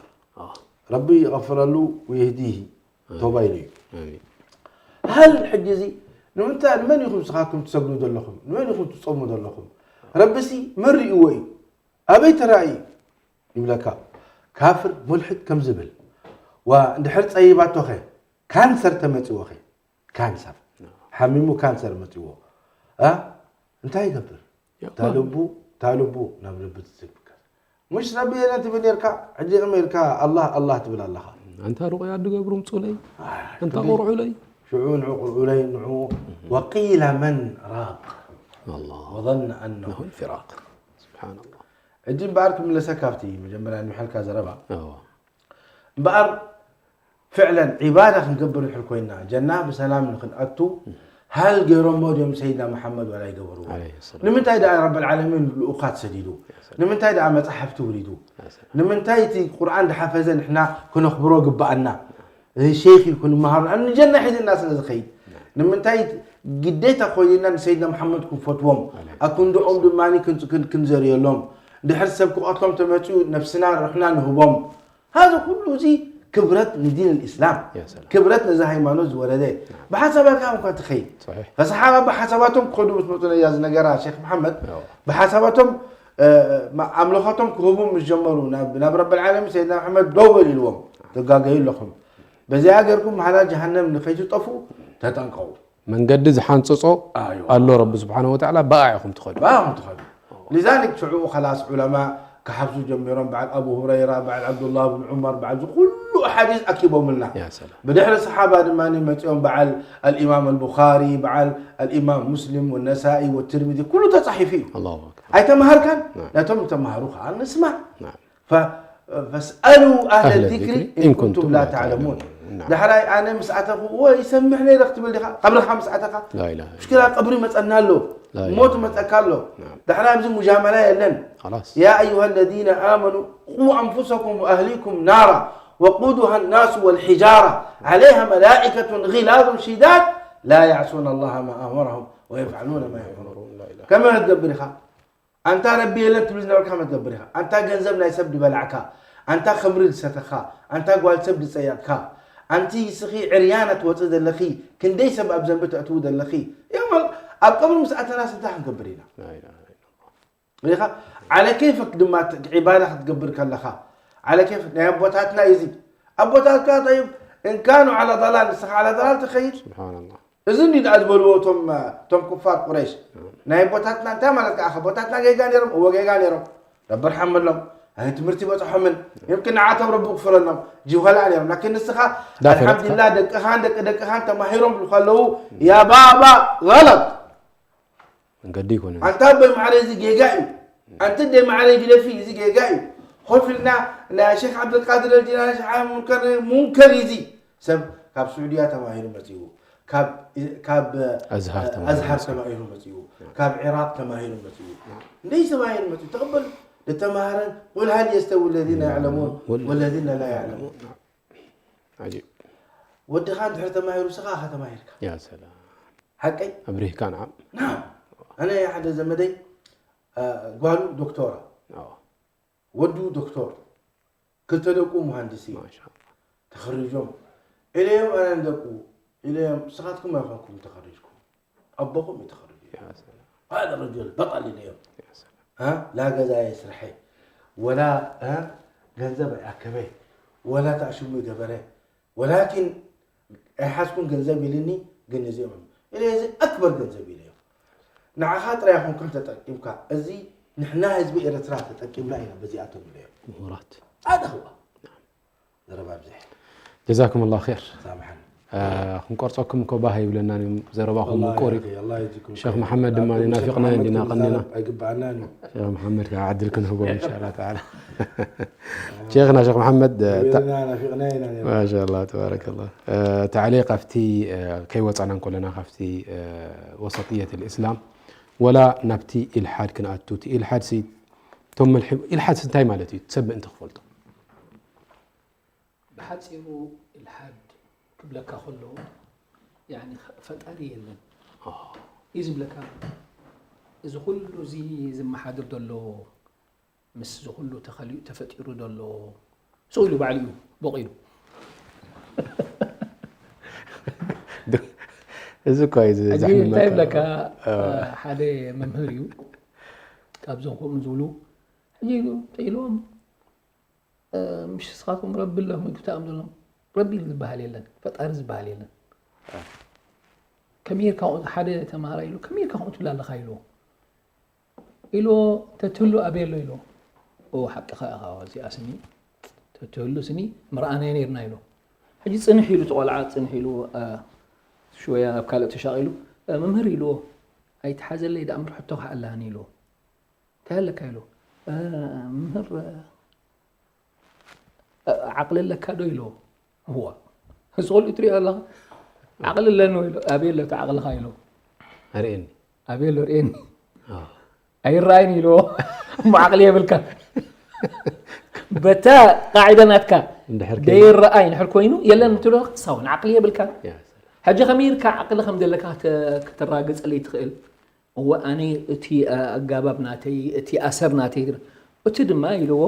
ረቢ ይغفرሉ ويهديه ቶባ ኢሉ እዩ ኣሜን هل ሕጂ እዚ ንምንታይ ንመን ኢኹም ስኻትኩም ትሰግዱ ዘለኹም ንመን ኢኹም ትጾሙ ዘለኹም ረቢሲ መን ርእይዎ እዩ ኣበይ ተራእዩ ይብለካ ካፍር ሙልሕድ ከም ዝብል ዋ እንድሕር ጸይባቶኸ ካንሰር ተመጺዎኸ ካንሰር ሓሚሙ ካንሰር መጺዎ እ እንታይ ይገብር ታልቡ ታልቡ ናብ ልቢ ትዝግብ ሙሽ ረቢ የለን ትብል ነርካ ሕጂ ከመይ ኢልካ ኣላህ ኣላህ ትብል ኣለኻ ኣንታ ሩቕያ ድገብሩ ምፁለይ ኣንታ ቆርዑለይ ሽዑ ንዑ ቁርዑለይ ንዑ وقيل من راق ኣላህ وظن أنه ነሁል ፊራቅ ስብሓንላ ሕጂ እምበኣር ክምለሰካ ኣብቲ መጀመርያ ንውሐልካ ዘረባ ኣዋ እምበኣር ፍዕለን ዒባዳ ክንገብር ንሕር ኮይና ጀና ብሰላም ንክንኣቱ ሃል ገይሮሞ ድዮም ሰይድና መሓመድ ወላ ይገበርዎ ዓለይሂ ሰላም ንምንታይ ደኣ ረብ ልዓለሚን ልኡኻት ሰዲዱ ንምንታይ ደኣ መፅሓፍቲ ውሪዱ ንምንታይ እቲ ቁርኣን ዝሓፈዘ ንሕና ክነኽብሮ ግበኣና ሸይኽ እዩ ክንመሃሩ ንጀና ሒዝና ስለ ዝኸይድ ንምንታይ ግዴታ ኮይንና ንሰይድና መሓመድ ክንፈትዎም ኣኩንድኦም ድማ ክንዘርየሎም ድሕር ሰብ ክቐትሎም ተመፅኡ ነብስና ርሕና ንህቦም هذا ኩሉ እዚ ክብረት ንዲን الإسلام يا سلام. ክብረት ነዚ ሃይማኖት ዝወረደ ብሓሳባትካ እንኳ ትኸይድ صحيح ፈሰሓባ ብሓሳባቶም ክኸዱ ምስ መፁ ነያ ዝነገራ ሼክ መሓመድ أوه. ብሓሳባቶም እ፣ ማ- ኣምልኾቶም ክህቡ ምስ ጀመሩ ናብ ናብ ረቢ ዓለሚን ሰይድና መሓመድ ደው በል ኢልዎም ትጋገዩ ኣለኹም በዚኣ ገርኩም መሃላ ጀሃነም ንኸይትጠፉ ተጠንቀቑ መንገዲ ዝሓንፅፆ ኣዮ ኣሎ ረቢ ስብሓን ወተዓላ ብኣ ኢኹም ትኸዱ ባኹም ትኸዱ لذلك ሽዑ خلاص ዑለማ ክሓፍዙ ጀሚሮም በዓል ኣቡ ሁረይራ በዓል ዓብዱላህ ብን ዑመር በዓል እዚ ኩሉ ሓዲስ ኣኪቦምልና يا سلام ብድሕሪ ሰሓባ ድማ መፂኦም በዓል الإمام البخاري በዓል الإمام مسلم والنسائي والترمذي ኩሉ ተፃሒፉ እዩ الله أكبر ኣይተምሃርካን نعم. ነቶም ዝተምሃሩ ከዓ ንስማዕ نعم ف- فاسألوا أهل أهل الذكر الذكر إن كنتم لا تعلمون نعم. ዳሕራይ ኣነ ምስ ኣተኹ ወይ ይሰምሕ ነይረ ክትብል ዲኻ ቀብርኻ ምስ ኣተኻ لا إله إلا ሙሽኪላ ቀብሪ መፀና ኣሎ لا إله ሞት إلا መፀካ ኣሎ نعم. ዳሕራይ ኣብዚ ሙጃመላ የለን خلاص يا أيها الذين آمنوا قوا أنفسكم وأهليكم نارا وقودها الناس والحجارة عليها ملائكة غلاظ شداد لا يعصون الله ما أمرهم ويفعلون ما يؤمرون لا إله ከመይ ክትገብር ኢኻ ኣንታ ረቢ የለን ትብል ዝነበርካ ከመይ ትገብር ኢኻ ኣንታ ገንዘብ ናይ ሰብ ዝበላዕካ ኣንታ ከምሪ ዝሰተኻ ኣንታ ጓል ሰብ ዝፀየቕካ ኣንቲ ስኺ ዕርያና ትወፅእ ዘለኺ ክንደይ ሰብ ኣብ ዘንቢ ተእትዉ ዘለኺ እዮም ኣብ ቀብሪ ምስ ኣተናስ እንታይ ክንገብር ኢና لا إله إلا الله ሪኻ ዓለ ኬፈክ ድማ ዒባዳ ክትገብር ከለኻ ዓለ ኬፈክ ናይ ኣቦታትና እዩ እዚ ኣቦታትካ ጠይብ እንካኑ ዓላ ضلال ንስኻ ዓላ ضلال ትኸይድ سبحان الله እዚ እንዲ ደኣ ዝበልዎ እቶም እቶም ኩፋር ቁረይሽ ናይ ኣቦታትና እንታይ ማለት ከዓ ኣቦታትና ጌጋ ነይሮም እወ ጌጋ ነይሮም ረቢ ርሓመሎም ኣይ ትምህርቲ በፅሖምን يمكن ንዓቶም ረቢ ክፍረሎም ጅሆላ ነይሮም ላኪን ንስኻ ዳፈረትካ። ኣልሓምዱሊላህ ደቅኻን ደቂ ደቅኻን ተማሂሮም ዝብሉ ከለዉ ያ ባባ غلط መንገዲ ይኮነ ኣንታ ኣቦይ ማዕረ እዚ ጌጋ እዩ ኣንቲ ደይ ማዕረ ግደፊ እዚ ጌጋ እዩ ኮፍ ኢልና ናይ ሼክ ዓብደልቃድር ኣልጂላኒ ሸዓ ሙንከር ሙንከር እዚ ሰብ ካብ ስዑድያ ተማሂሩ መፅኡ ካብ ካብ ኣዝሃር ተማሂሩ ኣዝሃር መፅኡ። ተማሂሩ መፅኡ ካብ ዒራቅ ተማሂሩ መፅኡ እንደይ ተማሂሩ መፅኡ ተቐበል ዝተማሃረን قل هل يستوي الذين يعلمون وال- والذين لا يعلمون عجيب ወድኻ እንድሕር ተማሂሩ ስኻ ኢኻ ተማሂርካ يا سلام ሓቀይ ኣብሪህካ ንዓም ናም ኣነ ሓደ ዘመደይ እ፣ ጓሉ ዶክተራ ኣዎ ወዱ ዶክተር ክልተ ደቁ መሃንዲሲ ማሻ ተኸሪጆም ኢለዮም ኣነ ንደቁ ኢለዮም ንስኻትኩም ኣይኮንኩም ተኸሪጅኩም ኣቦኹም እዩ ተኸሪጁ يا سلام هذا الرجل بطل ኢለዮም يا سلام እ፣ ላ ገዛ የስርሐ ወላ እ፣ ገንዘብ ኣይኣከበ ወላ ተኣሽሙ ይገበረ ወላኪን ኣይሓዝኩን ገንዘብ ኢልኒ ግን እዚኦም እዮም ኢለ እዚ ኣክበር ገንዘብ ኢለዮም ንዓኻ ጥራይ ኣይኮንካን ተጠቂምካ እዚ ንሕና ህዝቢ ኤርትራ ተጠቂምና ኢና በዚኣቶም ኢለዮም ምሁራት ኣደኽዋ ዘረባ ብዝሕ ጀዛኩም ላ ር ሳምሓኒ ክንቆርፀኩም እኮ ባህ ይብለና እዮም ዘረባኹም ኣላህ ምቁር እዩ ያርክ፣ ኣላህ ይጅኩም ሸኽ ኸይር። መሓመድ ድማ ኣኩም ሸኽ ናፊቕና መሓመድ እንዲና ክዛረብ ቀኒና ኣይግባኣናን እዩ ሸኽ መሓመድ ከዓ ዕድል ክንህቦም እንሻላ ተዓላ ሸኽና ሸኽ መሓመድ እ፣ ታ- ናፊቕና ኢና ነርና። ማሻላ ተባረከላ እ፣ ታዕሊቅ ኣብቲ እ፣ ከይወፃና እንከለና ካብቲ እ፣ ወሰጥየት ልእስላም ወላ ናብቲ ኢልሓድ ክንኣቱ እቲ ኢልሓድ ሲ እቶም መልሒ ኢልሓድ ሲ እንታይ ማለት እዩ ሰብ ምእንቲ ክፈልጦ ብሓፂሩ ኢልሓድ ክብለካ ከሎ ያኒ ፈጣሪ የለን እዩ ዝብለካ እዚ ኩሉ እዚ ዝመሓድር ዘሎ ምስ ዝኹሉ ተኸሊኡ ተፈጢሩ ዘሎ ስቕ ኢሉ ባዕሉ እዩ ቦቒሉ። እዚ እኳ እዩ ሕጂ ዘሕምመካ። እንታይ ይብለካ? ሓደ መምህር እዩ ካብዞም ከምኡ ዝብሉ ሕጂ ኢሉ ኢልዎም፣ ምሽ ስኻትኩም ረቢ ኣለኹም ይግብታኦም ዘለኹም ረቢ ዝበሃል የለን፣ ፈጣሪ ዝበሃል የለን። ከመይ ጌርካ ከምኡ፣ ሓደ ተምሃራይ ኢሉ ከመይ ጌርካ ከምኡ ትብል ኣለኻ ኢልዎ። ኢልዎ፣ ተትህሉ ኣበይ ኣሎ ኢልዎ። ኦ ሓቅኻ ኢኻ፣ እዚኣ ስኒ ተትህሉ ስኒ ምርኣናዮ ነይርና ኢልዎ። ሕጂ ጽንሕ ኢሉ እቲ ቆልዓ ጽንሕ ኢሉ፣ እ፣ ሽወያ ናብ ካልእ ተሻቒሉ፣ እ፣ መምህር ኢልዎ፣ ኣይትሓዘለይ ደኣ እምበር ሕቶ ከዓ ኣላኒ ኢልዎ። እንታይ ኣለካ ኢልዎ። እ፣ መምህር፣ እ፣ ዓቕሊ ኣለካ ዶ ኢልዎ። እዋ፣ እዚ ቆልዑ ትሪኦ ኣለኻ? ዓቕሊ ኣለኒ ወይ ኢልዎ። ኣበይ ኣሎ እቲ ዓቕልኻ ኢልዎ። ኣርእየኒ። ኣበይ ኣሎ ርእየኒ። ኣዎ። ኣይረኣይን ኢልዎ። እሞ ዓቕሊ የብልካ። በታ ቃዒዳ ናትካ እንድሕር ከ- ደይረኣይ እንድሕር ኮይኑ የለን ትብሎ ክሳውን ዓቕሊ የብልካ። ያ፣ ሕጂ ከመይ ኢልካ ዓቕሊ ከም ዘለካ ክተ- ከተራግጸለይ ትኽእል? እወ ኣነ እቲ ኣጋባብ ናተይ እቲ ኣሰር ናተይ እቲ ድማ ኢልዎ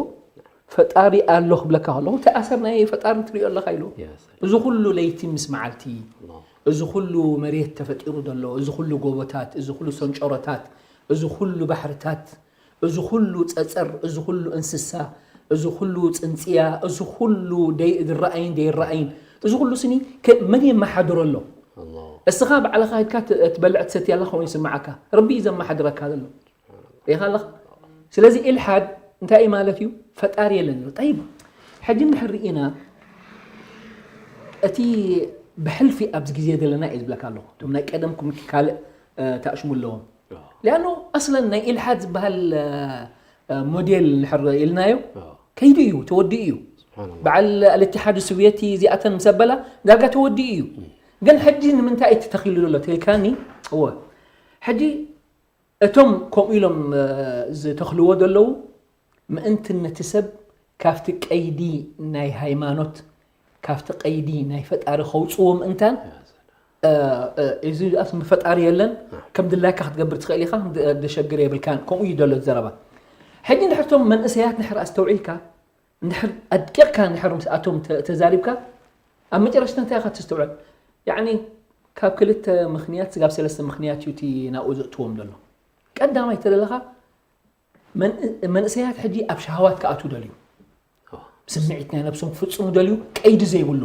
ፈጣሪ ኣሎ ክብለካ ከለኹ እቲ ኣሰር ናይ ፈጣሪ ትሪኦ ኣለኻ ኢልዎ። ያ፣ እዚ ኩሉ ለይቲ ምስ መዓልቲ ኣላህ። እዚ ኩሉ መሬት ተፈጢሩ ዘሎ እዚ ኩሉ ጎቦታት እዚ ኩሉ ሰንጨሮታት እዚ ኩሉ ባሕርታት እዚ ኩሉ ጸጸር እዚ ኩሉ እንስሳ እዚ ኩሉ ጽንጽያ እዚ ኩሉ ደይ- ዝረኣይን ደይረኣይን እዚ ኩሉ ስኒ ከ- መን የመሓድሮ ኣሎ? ኣላህ። እስኻ ባዕልኻ ሂድካ ት- ትበልዕ ትሰትይ ኣለኻ ኮይኑ ይስምዓካ። ረቢ እዩ ዘመሓድረካ ዘሎ። ሪኢኻ ኣለኻ? ስለዚ ኢልሓድ እንታይ እዩ ማለት እዩ? ፈጣሪ የለን እዩ። ጠይብ፣ ሕጂ እንድሕር ርኢና እቲ ብሕልፊ ኣብዚ ግዜ ዘለና እዩ ዝብለካ ኣለኹ። እቶም ናይ ቀደምኩም ካልእ እ፣ ተኣሽሙ ኣለዎም። ሊኣኖ ኣስለን ናይ ኢልሓድ ዝበሃል እ፣ እ፣ ሞዴል እንድሕር ኢልናዮ ከይዱ እዩ፣ ተወዲኡ እዩ። ስብሓንላህ። በዓል ኣልእትሓድ ሶቭየቲ እዚኣተን ምስ ኣበላ ዳርጋ ተወዲኡ እዩ። ግን ሕጂ ንምንታይ እዩ ተተኺሉ ዘሎ ተልካኒ? እወ፣ ሕጂ እቶም ከምኡ ኢሎም እ፣ ዝተኽልዎ ዘለዉ ምእንቲ ነቲ ሰብ ካብቲ ቀይዲ ናይ ሃይማኖት ካብቲ ቀይዲ ናይ ፈጣሪ ከውፅዎ ምእንታን እ፣ እ፣ እዚ ኣስ ፈጣሪ የለን ከም ድላይካ ክትገብር ትኽእል ኢኻ። ደ- ደሸግር የብልካን። ከምኡ እዩ ዘሎ ዘረባ። ሕጂ እንድሕር እቶም መንእሰያት እንድሕር ኣስተውዒልካ እንድሕር ኣድቂቕካ እንድሕር ምስኣቶም ተ- ተዛሪብካ ኣብ መጨረሽታ እንታይ ኢኻ ትስተውዕል? ያዕኒ ካብ ክልተ ምኽንያት ስጋብ ሰለስተ ምኽንያት እዩ እቲ ናብኡ ዘእትዎም ዘሎ። ቀዳማይ ተደለኻ መን- መንእሰያት ሕጂ ኣብ ሸሃዋት ክኣትዉ ደልዩ ስምዒት ናይ ነብሶም ክፍጽሙ ደልዩ ቀይዲ ዘይብሉ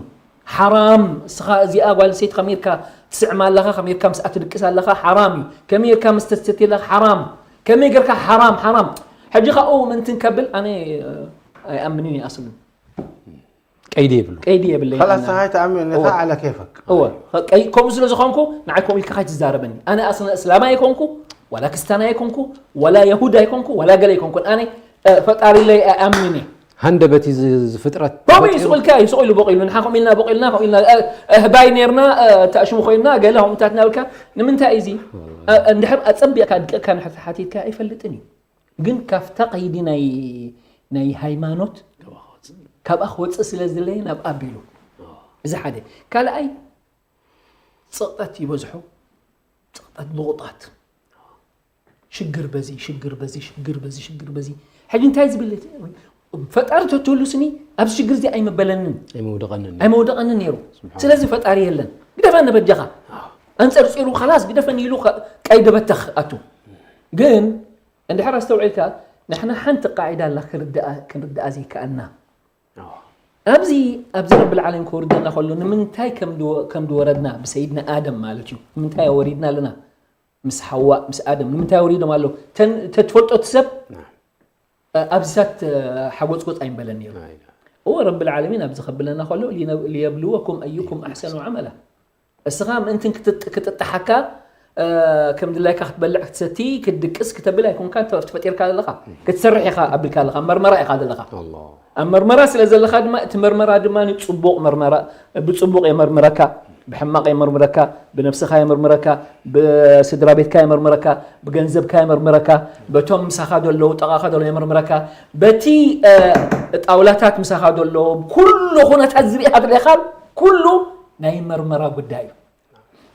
ሓራም። እስኻ እዚኣ ጓል ኣንስተይቲ ከመይ ኢልካ ትስዕማ ኣለኻ፣ ከመይ ኢልካ ምስኣ ትድቅስ ኣለኻ ሓራም እዩ። ከመይ ኢልካ መስተ ትሰቲ ኣለኻ ሓራም። ከመይ ጌርካ ሓራም ሓራም። ሕጂ ካብኡ ምእንትን ከብል ኣነ ኣይኣምንን እየ ኣስሉ። ቀይዲ የብሉ። ቀይዲ የብለይ خلاص ኣነ። هاي تعمل هو. نفع على كيفك እወ ከይ- ከምኡ ስለ ዝኾንኩ ንዓይ ከምኡ ኢልካ ከይትዛረበኒ። ኣነ ኣስነ እስላም ኣይኮንኩ ዋላ ክስታን ኣይኮንኩ ዋላ የሁድ ኣይኮንኩ ዋላ ገለ ኣይኮንኩን። ኣነ እ፣ ፈጣሪ ለይ ኣይኣምንን እየ። ሃንደበት እዩ ዝ- ዝፍጥረት ከምኡ ተፈጢሩ። ይስቑልካ ይስቑሉ ቦቂሉ ንሓ ከምኡ ኢልና ቦቂልና ከምኡ ኢልና እ፣ እህባይ ነርና እ፣ ተኣሽሙ ኮይንና ገለ ከምኡታት ናብልካ ንምንታይ እዩ እዚ እ፣ እንድሕር ኣፀቢቕካ ድቅካ ንሕር ሓቲትካ ኣይፈልጥን እዩ። ግን ካብታ ቀይዲ ናይ ናይ ሃይማኖት ካብኣ ክወፅእ ስለ ዝለየ ናብ ኣቢሉ እዚ ሓደ ካልኣይ ፅቕጠት ይበዝሖ። ፅቕጠት ብቑጣት ሽግር በዚ ሽግር በዚ ሽግር በዚ ሽግር በዚ ሕጂ እንታይ ዝብል ፈጣሪ ተትህሉ ስኒ ኣብዚ ሽግር እዚ ኣይመበለንን ኣይመውደቐንን እዩ። ኣይመውደቐንን ነይሩ። ስለዚ ፈጣሪ የለን ግደፈኒ በጃኻ ኣንፀርፂሩ ኸላስ ግደፈኒ ኢሉ ከ- ቀይዲ በተኽ ኣቱ። ግን እንድሕር ኣስተውዒልካ ንሕና ሓንቲ ቃዒዳ ኣላ ክርድኣ- ክንርድኣ ዘይከኣልና ኣብዚ ኣብዚ ረብል ዓለም ክወርደና ከሎ ንምንታይ ከም ድወ- ከም ድወረድና ብሰይድና ኣደም ማለት እዩ ንምንታይ ወሪድና ኣለና ምስ ሓዋ ምስ ኣደም ንምንታይ ወሪዶም ኣለዉ ተን- ተትፈልጦ እቲ ሰብ ኣብዚታት ሓጎፅጎፅ ኣይምበለን ነይሩ እዎ ረብል ዓለሚን ኣብዚ ከብለና ከሎ ሊነ- ሊየብልወኩም ኣዩኩም ኣሕሰኑ ዓመላ እስኻ ምእንትን ክትጥ- ክጥጥሓካ እ፣ ከም ድላይካ ክትበልዕ ክትሰቲ ክትድቅስ ክተብል ኣይኮንካ ተፈጢርካ ዘለኻ ክትሰርሕ ኢኻ ኣቢልካ ዘለኻ መርመራ ኢኻ ዘለኻ ኣላህ። ኣብ መርመራ ስለ ዘለኻ ድማ እቲ መርመራ ድማ ጽቡቕ መርመራ ብጽቡቕ የመርምረካ ብሕማቕ የመርምረካ ብነብስኻ የመርምረካ ብስድራ ቤትካ የመርምረካ ብገንዘብካ የመርምረካ በቶም ምሳኻ ዘለዉ ጠቓኻ ዘለዉ የመርምረካ በቲ እ፣ ጣውላታት ምሳኻ ዘለዉ ኩሉ ኩነታት ዝሪኢኻ ዘለኻ ኩሉ ናይ መርመራ ጉዳይ እዩ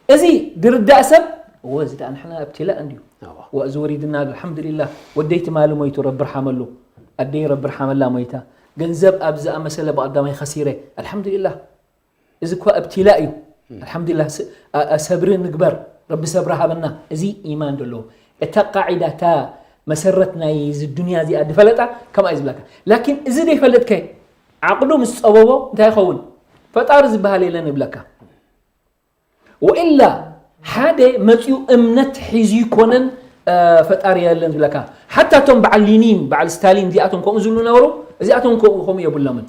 እዚ ድርዳእ ሰብ እወ እዚ ደኣ ንሕና ኣብቲላ እንድዩ ኣዋ። ወእዚ ወሪድና ኣሎ ኣልሓምዱሊላህ ወደይ ትማሊ ሞይቱ ረቢ ርሓመሉ ኣደይ ረቢ ርሓመላ ሞይታ፣ ገንዘብ ኣብ ዝኣመሰለ ብቐዳማይ ኸሲረ። ኣልሓምዱሊላህ። እዚ እኳ እብትላ እዩ። ኣልሓምዱሊላህ። ስ-፣ ኣ-፣ ኣ-፣ ሰብሪ ንግበር። ረቢ ሰብሪ ሃበና። እዚ ኢማን ዘለዎ። እታ ቃዒዳ፣ እታ መሰረት ናይ እዚ ዱንያ እዚኣ ድፈለጣ፣ ከምኣ እዩ ዝብለካ። ላኪን እዚ ደይፈልጥከ፣ ዓቕሉ ምስ ጸበቦ እንታይ ይኸውን? ፈጣሪ ዝበሃል የለን ይብለካ። ወኢላ ሓደ መጺኡ እምነት ሒዙ ይኮነን፣ እ፣ ፈጣሪ የለን ዝብለካ። ሓታ እቶም በዓል ሊኒን፣ በዓል ስታሊን እዚኣቶም ከምኡ ዝብሉ ነበሩ፣ እዚኣቶም ከምኡ፣ ከምኡ የብሎምን።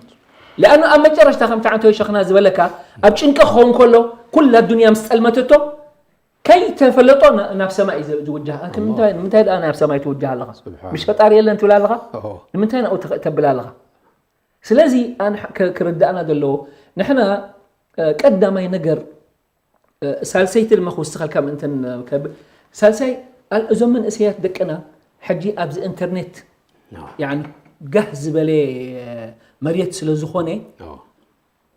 ለኣኑ ኣብ መጨረሽታ ከምቲ ዓንተወይ ሸኽና ዝበለካ፣ ኣብ ጭንቂ ክኸውን ከሎ፣ ኩላ ዱንያ ምስ ጸልመተቶ፣ ከይተፈለጦ ና-፣ ናብ ሰማይ እዩ ዝ-፣ ዝውጃህ። ኣንተ ንምንታይ፣ ንምንታይ ደኣ ናብ ሰማይ ትውጃህ ኣለኻ? ስብሓን። ምሽ ፈጣሪ የለን ትብል ኣለኻ? ኦሆ። ንምንታይ ናብኡ ትኸ-፣ ተብል ኣለኻ? ስለዚ ኣነ ክ-፣ ክርዳእና ዘለዎ፣ ንሕና፣ እ፣ ቀዳማይ ነገር፣ እ፣ ሳልሰይቲ ድማ ክውስኸልካ ምእንትን፣ እ፣ ከብ-፣ ሳልሳይ፣ ኣል-፣ እዞም መንእሰያት ደቅና ሕጂ ኣብዚ ኢንተርኔት፣ ኖ። ያኒ፣ ጋህ ዝበለ፣ እ፣ መሬት ስለ ዝኾነ፣ ኖ።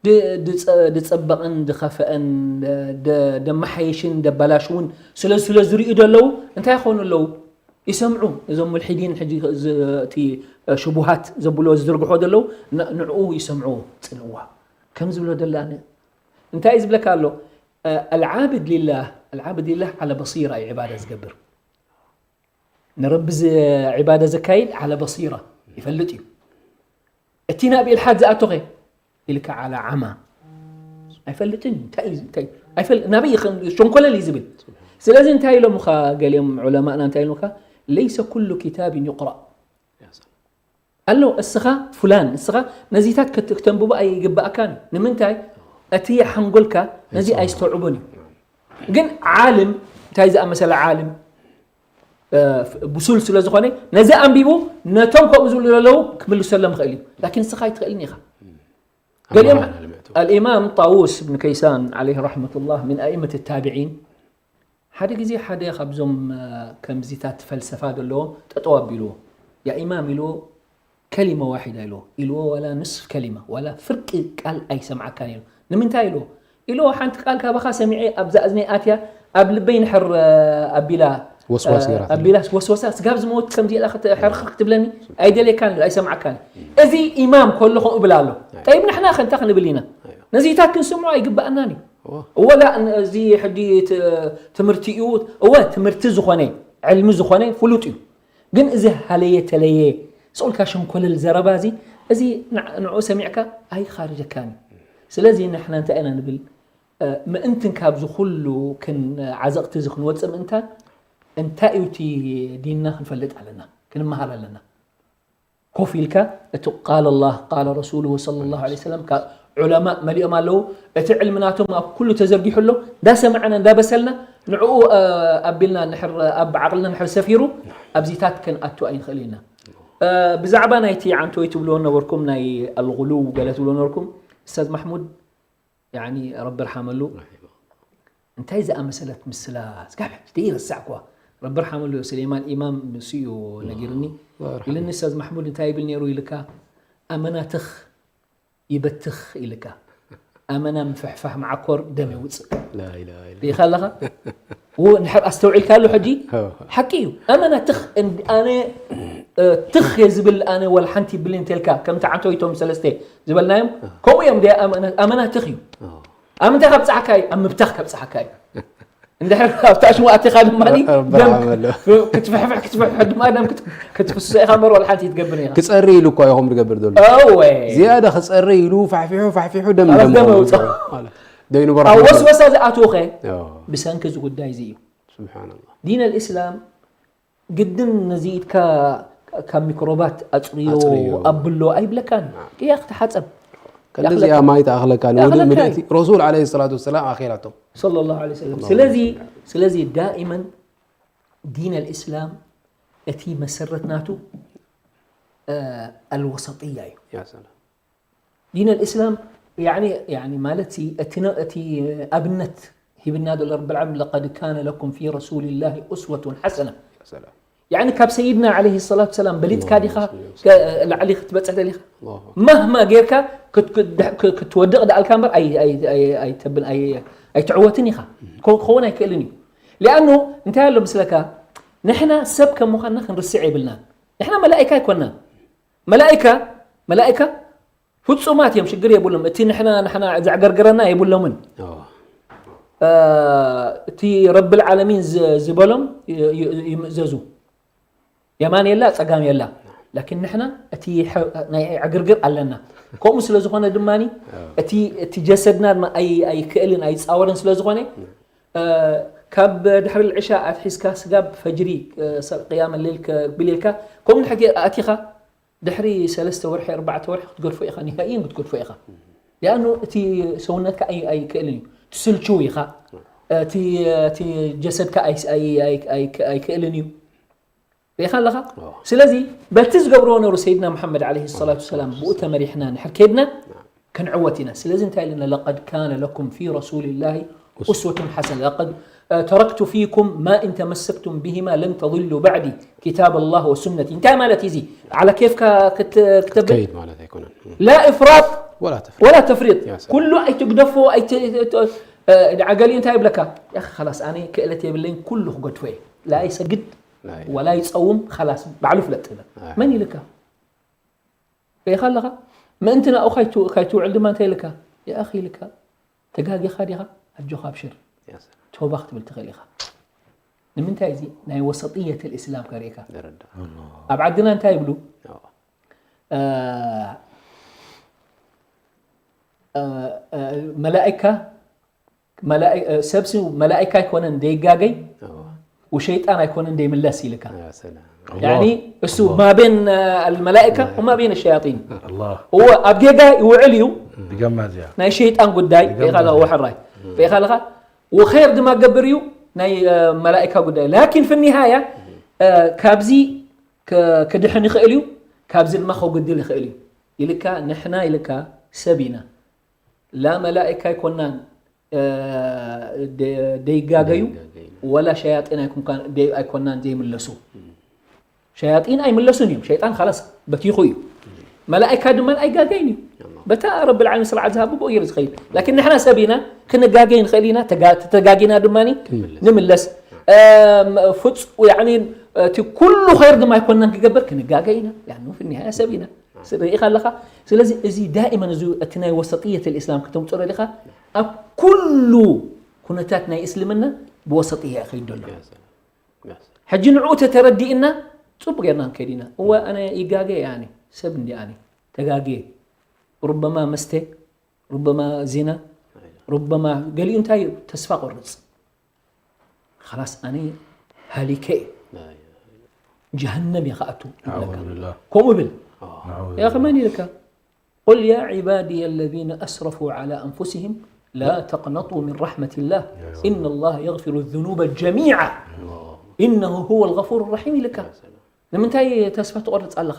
ድ-፣ ድጸ-፣ ድጸበቕን ድኸፈአን፣ ደ-፣ ደ-፣ ደመሓየሽን ደበላሽውን ስለ፣ ስለ ዝርእዩ ደለዉ፣ እንታይ ይኾኑ ኣለዉ? ይሰምዑ። እዞም ሙልሒዲን ሕጂ ዝ-፣ እቲ ሽቡሃት ዘብልዎ ዝዝርግሖ ደለዉ፣ ን-፣ ንዕኡ ይሰምዑ። ጽንዋ። ከም ዝብሎ ደላ ን-፣ እንታይ እዩ ዝብለካ ኣሎ? እ፣ ኣልዓብድ ሊላህ፣ ኣልዓብድ ሊላህ ዓለ በሲራ እዩ ዕባዳ ዝገብር። ንረቢ ዝ-፣ ዒባዳ ዘካይድ ዓለ በሲራ ይፈልጥ እዩ። እቲ ናብ ኢልሓድ ዝኣቶኸ ኢልካ ዓለ ዓማ ኣይፈልጥን እዩ። እንታይ እዩ፣ እንታይ እዩ? ኣይፈል-፣ ናበይ ይኸ-፣ ሸንኮለል እዩ ዝብል። ስለዚ እንታይ ኢሎምኻ ገሊኦም ዑለማእና፣ እንታይ ኢሎምኻ? ለይሰ ኩሉ ኪታብን ዩቅራእ። ኣሎ፣ እስኻ ፉላን፣ እስኻ ነዚታት ክት-፣ ክተንብቦ ኣይግባእካን። ንምንታይ? እቲ ሓንጎልካ ነዚ ኣይስተውዕቦን እዩ። ግን ዓልም፣ እንታይ ዝኣመሰለ ዓልም፣ እ፣ ብሱል ስለ ዝኾነ፣ ነዚ ኣንቢቡ ነቶም ከምኡ ዝብሉ ዘለዉ ክምልሰሎም ይኽእል እዩ። ላኪን ንስኻ ኣይትኽእልን ኢኻ። ገሊኦም ኣማን ኣለምዕቱ። ኣልኢማም ጣውስ ብን ከይሳን ዓለይሂ ረሕመቱላህ ምን ኣኢመት ታቢዒን፣ ሓደ ግዜ ሓደ ካብዞም፣ እ፣ ከምዚታት ፈልሰፋ ዘለዎም ጠጠው ኣቢልዎ። ያ ኢማም ኢልዎ፣ ከሊማ ዋሒዳ ኢልዎ። ኢልዎ ዋላ ንስፍ ከሊማ፣ ዋላ ፍርቂ ቃል ኣይሰምዓካን ኢልዎ። ንምንታይ ኢልዎ? ኢልዎ፣ ሓንቲ ቃል ካባኻ ሰሚዐ ኣብዛ እዝነይ ኣትያ፣ ኣብ ልበይ ንሕር፣ እ፣ ኣቢላ፣ ወስዋስ እ፣ ነይራትኒ። ኣቢላ ወስወሳ፣ ስጋብ ዝመውት ከምዚ ኢላ ክት-፣ ሕርኽርኽ ትብለኒ ኣይደልየካን ኢሉ፣ ኣይሰምዓካን። እዚ ኢማም ከሎ ከምኡ እብል ኣሎ። ኣይ። ጠይብ፣ ንሕና ከ እንታይ ክንብል ኢና? ኣይ። ነዚታት ክንስምዖ ኣይግባኣናን እዩ። እወ። እወ፣ ላ፣ ን-፣ እዚ ሕጂ ት-፣ ትምህርቲ እዩ። እወ፣ ትምህርቲ ዝኾነ፣ ዕልሚ ዝኾነ ፍሉጥ እዩ። ግን እዚ ሃለየ ተለየ፣ ስቕ ኢልካ ሸንኮለል ዘረባ እዚ፣ እዚ ንዕ-፣ ንዕኡ ሰሚዕካ ኣይኻርጀካን እዩ። ስለዚ ንሕና እንታይ ኢና ንብል? እ፣ ምእንትን ካብዚ ኩሉ ክን-፣ ዓዘቕቲ እዚ ክንወጽእ ምእንታን፣ እንታይ እዩ እቲ ዲንና ክንፈልጥ ኣለና፣ ክንመሃር ኣለና። ኮፍ ኢልካ እቲ ቃለ ላህ ቃለ ረሱሉሁ ሰለላሁ ዐለይሂ ወሰለም ካብ ዑለማእ መሊኦም ኣለዉ። እቲ ዕልሚ ናቶም ኣብ ኩሉ ተዘርጊሑ ኣሎ። እንዳሰማዕና እንዳበሰልና ንዕኡ፣ እ፣ ኣቢልና ንሕር፣ ኣብ ዓቕልና ንሕር ሰፊሩ ኣብዚታት ክንኣቱ ኣይንኽእል ኢና። እ፣ ብዛዕባ ናይቲ ዓንቶይ ትብልዎ ነበርኩም፣ ናይ ኣልጉሉው ገለ ትብልዎ ነበርኩም። ኡስታዝ ማሕሙድ፣ ያኒ ረቢ ርሓመሉ። ረሒመሁ። እንታይ ዝኣመሰለት ምስላ፣ ስጋብ ሕጂ ደይረሳዕኩዋ። ረቢ ርሓመሉ፣ ስሌማን ኢማም ንሱ እዩ ነጊሩኒ። ረሒመሁ። ኢሉኒ፣ ኡስታዝ ማሕሙድ እንታይ ይብል ነይሩ ኢልካ፣ ኣመና ትኽ ይበትኽ ኢልካ። ኣመና ምፍሕፋሕ መዓኮር ደም የውፅእ። ላኢላሃ ኢላ። ርኢኻ ኣለኻ? ዎ፣ እንድሕር ኣስተውዒልካሉ ሕጂ፣ ኣዎ። ሓቂ እዩ። ኣመና ትኽ፣ እንድ-፣ ኣነ፣ እ፣ ትኽ እየ ዝብል፣ ኣነ ወላ ሓንቲ ይብልን እንተልካ፣ ከምቲ ዓንቶይቶም ሰለስተ ዝበልናዮም፣ ከምኡ እዮም። ደ-፣ ኣመና፣ ኣመና ትኽ እዩ። ኣዎ። ኣብ ምንታይ ከብጽሓካ እዩ? ኣብ ምብታኽ ከብጽሓካ እዩ። እንድሕር ኣብታ ሽሙ ኣቲኻ ድማ ዲ-፣ ረቢ ደም ርሓመሉ። ክትፍሕፍሕ፣ ክትፍሕፍሕ ድማ ደም ክት-፣ ክትፍስሶ ኢኻ እምበር፣ ወላ ሓንቲ ይትገብር ኢኻ። ክጸሪ ኢሉ እኳ እዩ ከምኡ ዝገብር ዘሎ። እወ። ዝያዳ ክጸሪ ኢሉ ፋሕፊሑ፣ ፋሕፊሑ ደም ኣብ ደም ደም ኣውጽኦ። ኣውጽኦ። ደይኑ ኣብ በረኻ ወስወሳ ዝኣትዎ ኸ? ኣዎ። ብሰንኪ እዚ ጉዳይ እዚ እዩ። ስብሓንላህ። ዲን ኣልእስላም ግድን ነዚ ኢድካ ካብ ሚክሮባት ኣጽርዮ፣ ኣጽርዮ። ኣብሎ ኣይብለካን። ናም። ቅያ ክትሓጸብ። ከንደዚኣ ይኣኽለካ። ማይ ትኣኽለካ። ንውዱእ ይኣኽለካ ምልእቲ እዩ። ረሱል ዓለይሂ ሰላቱ ወሰላም ኣኺላቶም። ሰለላሁ ዐለይሂ ወሰለም። ሰለላሁ ስለዚ፣ ዐለይሂ ወሰለም። ስለዚ ዳኢመን ዲን ኣልእስላም እቲ መሰረት ናቱ፣ እ፣ ኣልወሰጥያ እዩ። ያ ሰላም። ዲን ኣልእስላም፣ ያኒ፣ ያኒ ማለት ሲ፣ እቲ ነ-፣ እቲ ኣብነት ሂብና ዘሎ ረብል ዓለሚን፣ "ለቀድ ካነ ለኩም ፊ ረሱሊላሂ ኡስወቱን ሐሰና።" ሰላም። ያኒ ካብ ሰይድና ዓለይሂ ሰላቱ ሰላም በሊጥካ ዲኻ? ኣላሁ ሰለ ወሰለም። ከ-፣ ላዕሊ ክትበጽሕ ደሊኻ? ኣላሁ ኣክበር። ማህማ ጌርካ ክት-፣ ክት-፣ ክት-፣ ክትወድቕ ደኣልካ እምበር ኣይ-፣ ኣይ-፣ ኣይ-፣ ኣይተብል-፣ ኣይ-፣ ኣይትዕወትን ኢኻ። ኮ-፣ ክኸውን ኣይክእልን እዩ። ሊኣኑ እንታይ ኣሎ ምስለካ? ንሕና ሰብ ከም ምዃንና ክንርስዕ የብልናን። ንሕና መላኢካ ኣይኮንናን። መላእካ መላእካ ፍጹማት እዮም፣ ሽግር የብሎም። እቲ ንሕና ንሕና ዘዕገርግረና የብሎምን። እቲ ረብል ዓለሚን ዝበሎም ይምእዘዙ። የማን የላ ጸጋም የላ። ላኪን ንሕና እቲ ናይ ዕግርግር ኣለና። ከምኡ ስለ ዝኾነ ድማ እቲ ጀሰድና ኣይክእልን ኣይፃወርን ስለ ዝኾነ ካብ ድሕሪ ልዕሻ ኣትሒዝካ ስጋብ ፈጅሪ ቅያም ሌል ክብል ኢልካ ከምኡ ንሕጊ ኣቲኻ ድሕሪ ሰለስተ ወርሒ ኣርባዕተ ወርሒ ክትገድፎ ኢኻ፣ ኒሃኢን ክትገድፎ ኢኻ። ሊኣኑ እቲ ሰውነትካ ኣይክእልን እዩ፣ ትስልችው ኢኻ፣ እቲ ጀሰድካ ኣይክእልን እዩ። ርኢኻ ኣለኻ። ስለዚ በቲ ዝገብርዎ ነሩ ሰይድና መሓመድ ዓለይሂ ሰላቱ ወሰላም ብኡ ተመሪሕና ንድሕር ከይድና ክንዕወት ኢና። ስለዚ እንታይ ኢልና ለቀድ ካነ ለኩም ፊ ረሱሊላሂ ኡስወቱን ሓሰና ለቀድ ተረክቱ ፊኩም ማ ኢን ተመሰክቱም ቢሂማ ለን ተድሉ ባዕዲ ኪታብ ኣላህ ወሱነቲ። እንታይ ማለት እዩ እዚ? ዓላ ኬፍካ ክትብል ላ ኢፍራጥ ወላ ተፍሪጥ። ኩሉ ኣይትግደፎ። ገሊኡ እንታይ ይብለካ? ያ ኸላስ ኣነ ክእለት የብለይን ኩሉ ክገድፎ እየ። ላ ይሰግድ ወላ ይጸውም ኸላስ ባዕሉ ፍለጥ ትብለ። መን ኢልካ? ርኢኻ ኣለኻ? ምእንቲ ናብኡ ካይትውዕል ድማ እንታይ ኢልካ? የኣኺ ኢልካ ተጋጊኻ ዲኻ? ኣጆኻ ኣብሽር። ቶባ ክትብል ትኽእል ኢኻ። ንምንታይ እዚ ናይ ወሰጥየት ልእስላም ከርእካ? ኣብ ዓድና እንታይ ይብሉ? መላእካ ሰብሲ መላእካ ኣይኮነን ዘይጋገይ ወሸይጣን ኣይኮነን ዘይምለስ ኢልካ። እሱ ማቤን መላእካ ወማቤን ሸያጢን እወ ኣብ ጌጋ ይውዕል እዩ። ናይ ሸይጣን ጉዳይ ሪኢኻ ኣለኻ። ወሕራይ ሪኢኻ ኣለኻ። ወኸይር ድማ ገብር እዩ ናይ መላእካ ጉዳይ። ላኪን ፍኒሃያ ካብዚ ክድሕን ይኽእል እዩ፣ ካብዚ ድማ ከጉድል ይኽእል እዩ ኢልካ። ንሕና ኢልካ ሰብ ኢና። ላ መላእካ ኣይኮናን ደይጋገዩ ወላ ሸያጢን ኣይኮናን ዘይምለሱ። ሸያጢን ኣይምለሱን እዮም። ሸይጣን ኻላስ በቲኹ እዩ። መላእካ ድማ ኣይጋገይን እዩ። በታ ረብል ዓለሚን ስርዓት ዝሃቡ ብኡ ገይሩ ዝኸይድ። ላኪን ንሕና ሰብ ኢና፣ ክንጋገይ ንኽእል ኢና። ተጋጊና ድማ ንምለስ። ፍጹ ያኒ እቲ ኩሉ ኸይር ድማ ኣይኮናን ክገብር ክንጋገይ ኢና። ያኒ ፍኒሃያ ሰብ ኢና። ርኢኻ ኣለኻ። ስለዚ እዚ ዳኢመን እዚ እቲ ናይ ወሰጥየት ልእስላም ከተምፅኦ ደሊኻ ኣብ ኩሉ ኩነታት ናይ እስልምና ብወሰጥያ ይኸይድ ዘሎ። ሕጂ ንዕኡ ተተረዲእና ጽቡቅ ጌርና ንከይድ ኢና። እወ ኣነ ይጋገ እየ፣ ኣነ ሰብ እንዲ ኣነ ተጋግየ። ሩበማ መስተ፣ ሩበማ ዚና፣ ሩበማ ገሊኡ እንታይ እዩ ተስፋ ቆርጽ። ኸላስ ኣነ ሃሊከ እየ። ጀሃነም እየ ክኣቱ ይብለካ። ከምኡ ብል። ያ ኸመን ኢልካ? قل يا عبادي الذين أسرفوا على أنفسهم لا تقنطوا من رحمة الله إن الله يغفر الذنوب جميعا إنه هو الغفور الرحيم ኢልካ ንምንታይ ተስፋ ትቆርጽ ኣለኻ?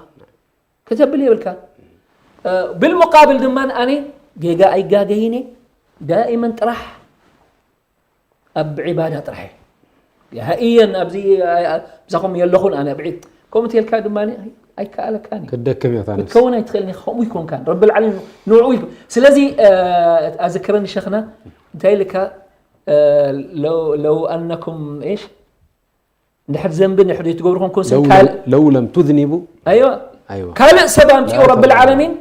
ከተብል የብልካ። ብልሙቃብል ድማ ኣነ ጌጋ ኣይጋገይን እየ። ዳኢመን ጥራሕ ኣብ ዒባዳ ጥራሕ እየ። ሃእየን ኣብዚ ብዛኹም የለኹን ኣነ ኣብ ዒድ። ከምኡ ተልካ ድማ ኣይከኣለካን እዩ። ክትደክም እያ እታ ነፍሲ። ክትከውን ኣይትኽእልን ኢኻ፣ ከምኡ ይኮንካን። ረብል ዓለሚን ንዕኡ ይኮን። ስለዚ ኣዘክረኒ ሸኽና እንታይ ኢልካ ለው ኣነኩም እሽ እንድሕር ዘንቢ እንድሕር ዘይትገብሩ ኮንኩም ለው ካልእ ለው ለም ቱዝኒቡ ኣይዋ ኣይዋ ካልእ ሰብ ኣምፂኡ ረብል ዓለሚን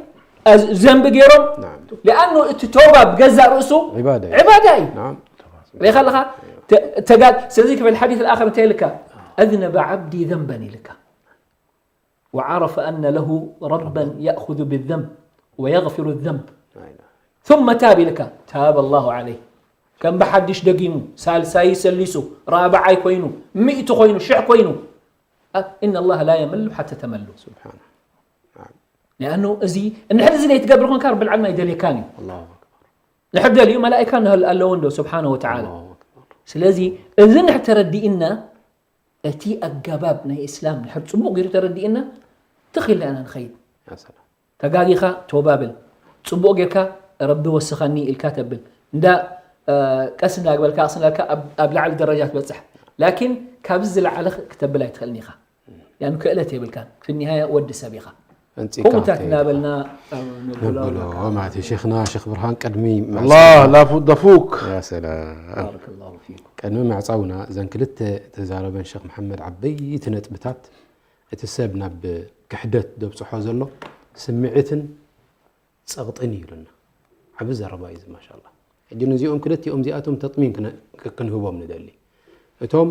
ዘንቢ ገይሮም ናም ሊኣኑ እቲ ተውባ ብገዛእ ርእሱ ዒባዳ እዩ። ዒባዳ እዩ። ናም ሪኢኻ ኣለኻ ተ- ተጋ ስለዚ ክብል ሓዲስ الآخر እንታይ ኢልካ أذنب عبدي ذنبا ኢልካ وعرف أن له ربا يأخذ بالذنب ويغفر الذنب ثم تاب ኢልካ تاب الله عليه ከም ብሓድሽ ደጊሙ ሳልሳይ ሰሊሱ ራብዓይ ኮይኑ ሚእቲ ኮይኑ ሽሕ ኮይኑ إن الله لا يمل حتى تملوا سبحانه نعم لأنه እዚ እንድሕር እዚ ዘይትገብር ኮንካ ረብል ዓለሚን ኣይደልየካን እዩ الله أكبر እንድሕር ደልዩ መላእካ ኣለዎ እንዶ ስብሓነ ወተዓላ الله أكبر ስለዚ እዚ እንድሕር ተረዲእና እቲ ኣገባብ ናይ እስላም እንድሕር ፅቡቅ ገይሩ ተረዲእና ትኽኢልና ኢና ንኸይድ يا سلام ተጋጊኻ ቶባ ብል። ፅቡቕ ጌርካ ረቢ ወስኸኒ ኢልካ ተብል። እንዳ ቀስ እንዳግበልካ ቀስ እንዳልካ ኣብ ላዕሊ ደረጃ ትበፅሕ። ላኪን ካብዚ ዝለዓለ ክተብል ኣይትኽእልን ኢኻ። ያን ክእለት የብልካን። ፊ ኒሃያ ወዲ ሰብ ኢኻ። ከምኡታት እናበልና ነብሎ ማለት እዩ። ሼኽና ሼኽ ብርሃን ቅድሚ الله لا فض فوك يا سلام ቅድሚ ምዕፃውና እዘን ክልተ ተዛረበን ሼኽ መሓመድ ዓበይቲ ነጥብታት እቲ ሰብ ናብ ክሕደት ደብፅሖ ዘሎ ስምዒትን ፀቕጥን እዩ ኢሉና። ዓቢ ዘረባ እዩ እዚ ማሻላ። ሕጂ ነዚኦም ክልቲኦም እዚኣቶም ተጥሚን ክነ- ክ- ክንህቦም ንደሊ። እቶም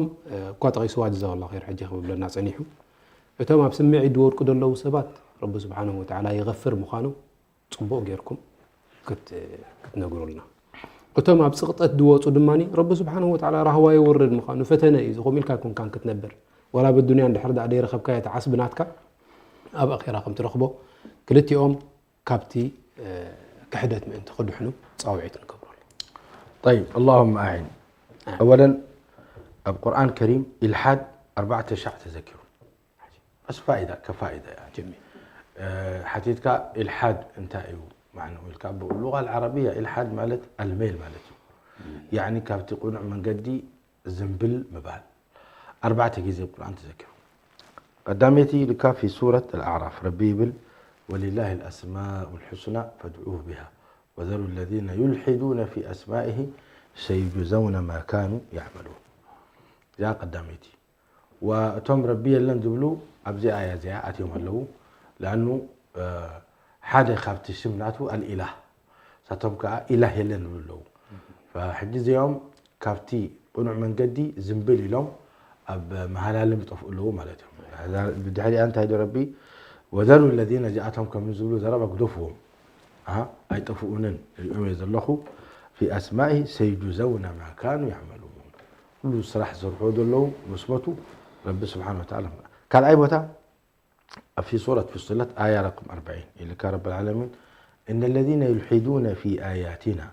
እኳ ጠቒስዋ ጀዛከላ ኸይር ሕጂ ክብለና ፀኒሑ፣ እቶም ኣብ ስምዒት ዝወድቁ ዘለዉ ሰባት ረቢ ስብሓንሁ ወተዓላ ይغፍር ምዃኑ ፅቡቕ ጌርኩም ክትነግሩልና። እቶም ኣብ ፅቕጠት ዝወፁ ድማ ረቢ ስብሓንሁ ወተዓላ ራህዋ የውርድ ምዃኑ ፈተነ እዩ ዝኹም ኢልካ ኮንካን ክትነብር። ዋላ ብዱንያ እንድሕር ደኣ ደይረኸብካዮ ተዓስቢ ናትካ ኣብ ኣኼራ ከም ትረኽቦ ክልቲኦም ካብቲ ክሕደት ምእንቲ ክድሕኑ ፃውዒት ንገብረሉ። طيب اللهم أعن. أولا ኣብ ቁርኣን ከሪም ኢልሓድ ኣርባዕተ ሻዕ ተዘኪሩ። በስ ፋይዳ ከፋይዳ እያ። ሓቲትካ ኢልሓድ እንታይ እዩ ማዕንኡ ኢልካ ብሉቃ ዓረብያ ኢልሓድ ማለት ኣልሜል ማለት እዩ። ያዕኒ ካብቲ ቁኑዕ መንገዲ ዝንብል ምባል ኣርባዕተ ግዜ ቁርኣን ተዘኪሩ። ቀዳመይቲ ኢልካ في سورة الأعراف ረቢ ይብል ولله الأسماء الحسنى فادعوه بها وذروا الذين يلحدون في أسمائه سيجزون ما كانوا يعملون። እዚኣ ቀዳመይቲ። ወእቶም ረቢ የለን ዝብሉ ኣብዚኣ እያ እዚኣ ኣትዮም ኣለዉ። ለኣኑ ሓደ ካብቲ ሽም ናቱ ኣልኢላህ ሳቶም ከዓ ኢላህ የለን ይብሉ ኣለዉ። ሕጂ እዚኦም ካብቲ ቅኑዕ መንገዲ ዝንብል ኢሎም ኣብ መሃላልም ይጠፍኡ ኣለዉ ማለት እዮም። ብድሕሪኣ እንታይ ዶ ረቢ وذروا الذين እዚኣቶም ከም ዝብሉ ዘረባ ግደፍዎም ኣይጠፍኡንን ሪኦም እየ ዘለኹ في أسمائه سيجزون ما كانوا يعملون። ኩሉ ስራሕ ዝሰርሑ ዘለዉ መስመቱ ረቢ ስብሓን ወተዓላ ካልኣይ ቦታ في سورة فصلت آية رقم أربعين ኢልካ رب العالمين إن الذين يلحدون في آياتنا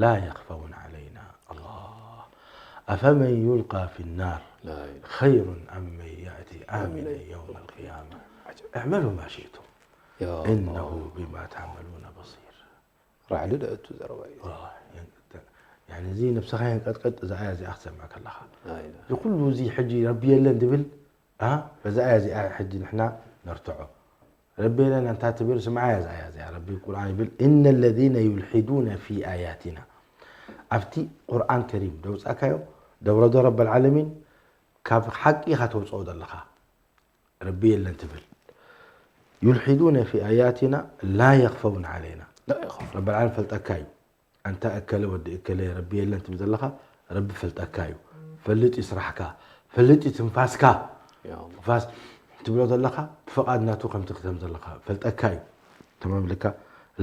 لا يخفون علينا الله أفمن يلقى في النار خير أم من يأتي آمنا يوم القيامة اعملوا ما شئتم إنه بما تعملون بصير ራዕዲ ደእቱ ዘረባ እዩ። እዚ ነብስኻ የንቀጥቀጥ እዛ ኣያ እዚኣ ክትሰምዕ ከለኻ እዚ ኩሉ እዚ ሕጂ ረቢ የለን ድብል በዛ ኣያ እዚኣ ሕጂ ንሕና ነርትዖ ረቢ የለን እንታ ትብል ስምዓ እያ እዛ ኣያ እዚኣ ረቢ ቁርኣን ይብል إن الذين يلحدون في آياتنا ኣብቲ ቁርኣን ከሪም ደውፃእካዮ ደውረዶ ረብ العالمين ካብ ሓቂ ኢኻ ተውፅኦ ዘለኻ ረቢ የለን ትብል يلحدون في آياتنا لا يخفون علينا ረቢ العالمين ፈልጠካ እዩ ኣንታ እከለ ወዲ እከለ ረቢ የለን ትብል ዘለኻ ረቢ ፈልጠካ እዩ ፈልጥ እዩ ስራሕካ ፈልጥ እዩ ትንፋስካ ትንፋስ ትብሎ ዘለኻ ብፍቓድ ናቱ ከምቲ ክተም ዘለኻ ፈልጠካ እዩ ተማም ልካ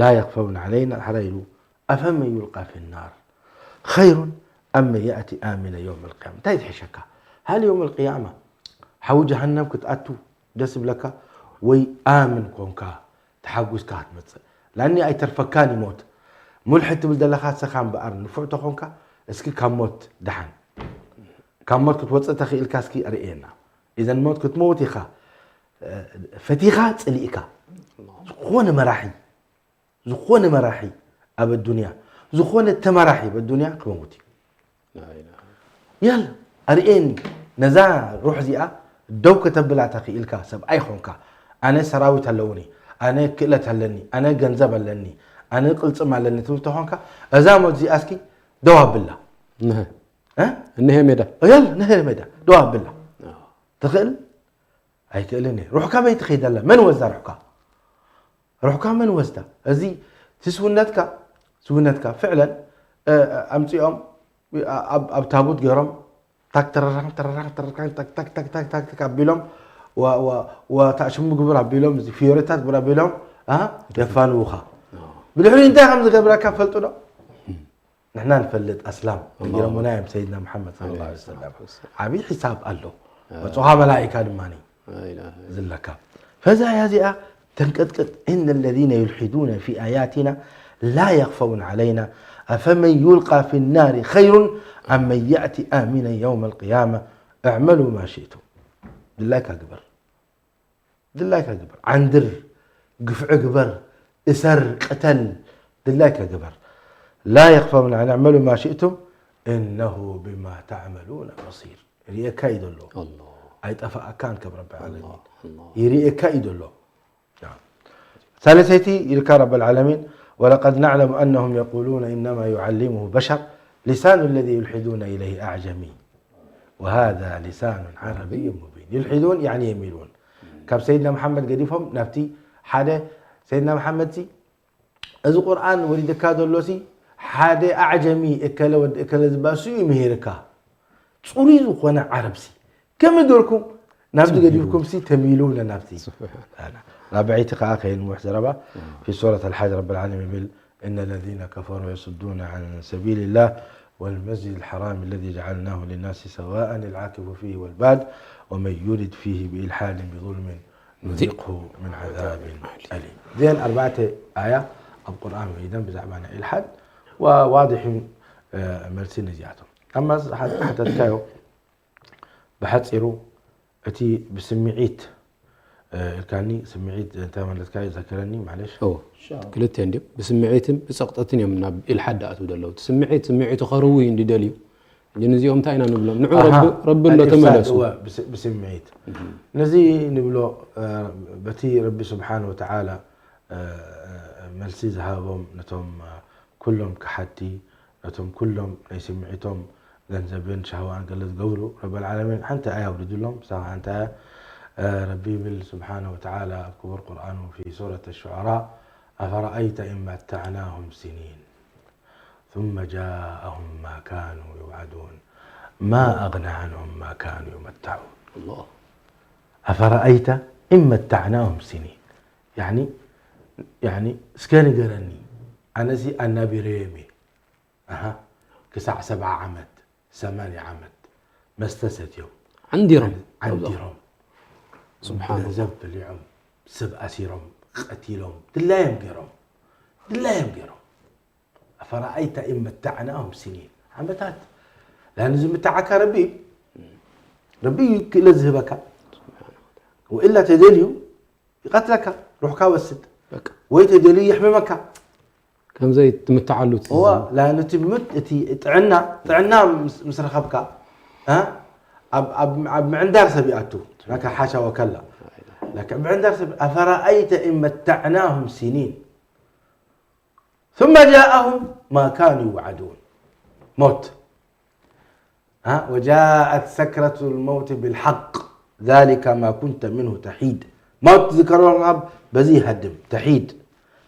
لا يخفون علينا ሓራ ኢሉ أفمن يلقى في النار خير أم من يأتي آمنا يوم القيامة እንታይ ዝሕሸካ هل يوم القيامة ሓዊ ጀሃነም ክትኣቱ ደስ ይብለካ ወይ ኣምን ኮንካ ተሓጒስካ ክትመፅእ ላኒ ኣይተርፈካን እዩ ሞት ሙልሕድ ትብል ዘለኻ ንስኻ እምበኣር ንፉዕ ተኾንካ እስኪ ካብ ሞት ደሓን ካብ ሞት ክትወፅእ ተኽኢልካ እስኪ ርእየና ኢዘን ሞት ክትመውት ኢኻ ፈቲኻ ፅሊእካ ዝኾነ መራሒ ዝኾነ መራሒ ኣብ ኣዱንያ ዝኾነ ተመራሒ ኣብ ኣዱንያ ክመውት እዩ የል ኣርእየኒ ነዛ ሩሕ እዚኣ ደው ከተብላ ተኽኢልካ ሰብኣይ ኾንካ ኣነ ሰራዊት ኣለውኒ ኣነ ክእለት ኣለኒ ኣነ ገንዘብ ኣለኒ ኣነ ቅልፅም ኣለኒ ትብል ተኾንካ እዛ ሞት እዚኣ እስኪ ደው ኣብላ እነሀ ሜዳ የል ነሀ ሜዳ ደው ኣብላ ትኽእል ኣይክእልን እየ ሩሕካ በይ ትኸይድ ኣላ መን ወስዳ ሩሕካ ሩሕካ መን ወስዳ እዚ እቲ ስውነትካ ስውነትካ ፍዕለን ኣምፂኦም ኣብ ታቡት ገይሮም ታክ ተረራክ ተረራክ ተረራክ ታክ ታክ ታክ ታክ ታክ ኣቢሎም ወታእሽሙ ግብር ኣቢሎም እዚ ፍዮሪታት ግብር ኣቢሎም የፋንውኻ ብድሕሪ እንታይ ከም ዝገብረካ ፈልጡ ዶ ንሕና ንፈልጥ ኣስላም ነጊሮምና እዮም ሰይድና መሓመድ صلى الله عليه وسلم ዓብዪ ሒሳብ ኣሎ መፅኻ መላኢካ ድማ ዝለካ ፈዛ እያ እዚኣ ተንቀጥቅጥ إن الذين يلحدون في آياتنا لا يخفون علينا أفمن يلقى في النار خير أم من يأتي آمنا يوم القيامة اعملوا ما شئتم ድላይካ ግበር ድላይካ ግበር ዓንድር ግፍዒ ግበር እሰር ቅተል ድላይካ ግበር لا يخفون علينا اعملوا ما شئتم إنه بما تعملون بصير ርእየካ እዩ ዘሎ ኣይጠፋኣካን ከም ረቢ ዓለሚን ይርእየካ እዩ ዘሎ ሳልሰይቲ ኢልካ ረብ العالمين ولقد نعلم أنهم يقولون إنما يعلمه بشر لسان الذي يلحدون إليه أعجمي وهذا لسان عربي مبين يلحدون يعني يميلون ካብ ሰይድና መሓመድ ገዲፎም ናብቲ ሓደ ሰይድና መሓመድ ሲ እዚ ቁርኣን ወሪድካ ዘሎ ሲ ሓደ ኣዕጀሚ እከለ ወዲ እከለ ዝበሃል ሱ እዩ ምሂርካ። ጽሩይ ዝኾነ ዓረብ ሲ ከመይ ገርኩም ናብዚ ገዲፍኩም ሲ ተሚሉ ናብቲ ራብዐይቲ ከኣ ከይንውሕ ዘረባ في سورة الحج رب العالمين يقول إن الذين كفروا يصدون عن سبيل الله والمسجد الحرام الذي جعلناه للناس سواء العاكف فيه والباد ومن يرد فيه بإلحاد بظلم نذقه من عذاب أليم. እዚአን ኣርባዕተ ኣያ ኣብ ቁርኣን ወሪደን ብዛዕባ ናይ ኢልሓድ ዋዲሕን መልሲ ነዚኣቶም። ኣማ ሓተትካዮ ብሓፂሩ እቲ ብስምዒት ኢልካኒ፣ ስምዒት እንታይ ማለትካ እዩ? ዘክረኒ ማለሽ። እዎ፣ ክልተ እንዲም ብስምዒትን ብፀቕጠትን እዮም ናብ ኢልሓድ ደኣትዉ ዘለዉ። እቲ ስምዒት ስምዒቱ ከርዊ እዩ እንዲ ደልዩ። ግን እዚኦም እንታይ ኢና ንብሎም? ንዑ ረቢ ኣሎ ተመለሱ። ብስምዒት ነዚ ንብሎ በቲ ረቢ ስብሓን ወተዓላ መልሲ ዝሃቦም ነቶም ኩሎም ከሓድቲ ነቶም ኩሎም ናይ ስምዒቶም ገንዘብን ሻህዋን ገለ ዝገብሩ ረበል ዓለሚን ሓንቲ ኣያ ኣውሪድሎም። እሳ ሓንቲ ኣያ ረቢ ይብል ስብሓነ ወተዓላ ኣብ ክቡር ቁርኣኑ ፊ ሱረት ሹዓራ أفرأيت إن متعناهم سنين ثم جاءهم ما كانوا يوعدون ما أغنى عنهم ما كانوا يمتعون أفرأيت إن متعناهم سنين يعني يعني እስከ ንገረኒ ኣነሲ ኣናቢረዮም እየ ክሳዕ ሰብዓ ዓመት ሰማንያ ዓመት መስተ ሰትዮም ዓንዲሮም ዓንዲሮም ስብሓን ገንዘብ በሊዖም ሰብ ኣሲሮም ቀቲሎም ድላዮም ገይሮም ድላዮም ገይሮም ኣፈረኣይተ ኢን መታዕናሁም ሲኒን ዓመታት ላን ዝምታዓካ ረቢ ረቢ ክእለት ዝህበካ ወኢላ ተደልዩ ይቐትለካ ሩሕካ ወስድ ወይ ተደልዩ የሕምመካ ከምዘይ ትምትዓሉ እዋ ላን እቲ ምት እቲ ጥዕና ጥዕና ምስ ረኸብካ ኣብ ምዕንዳር ሰብ ይኣቱ ላካ ሓሻ ወከላ ምዕንዳር ሰብ ኣፈረኣይተ ኢን መታዕናሁም ሲኒን ثم جاءهم ما كانوا يوعدون موت ها وجاءت سكرة الموت بالحق ذلك ما كنت منه تحيد موت ذكر الله بزي هدم تحيد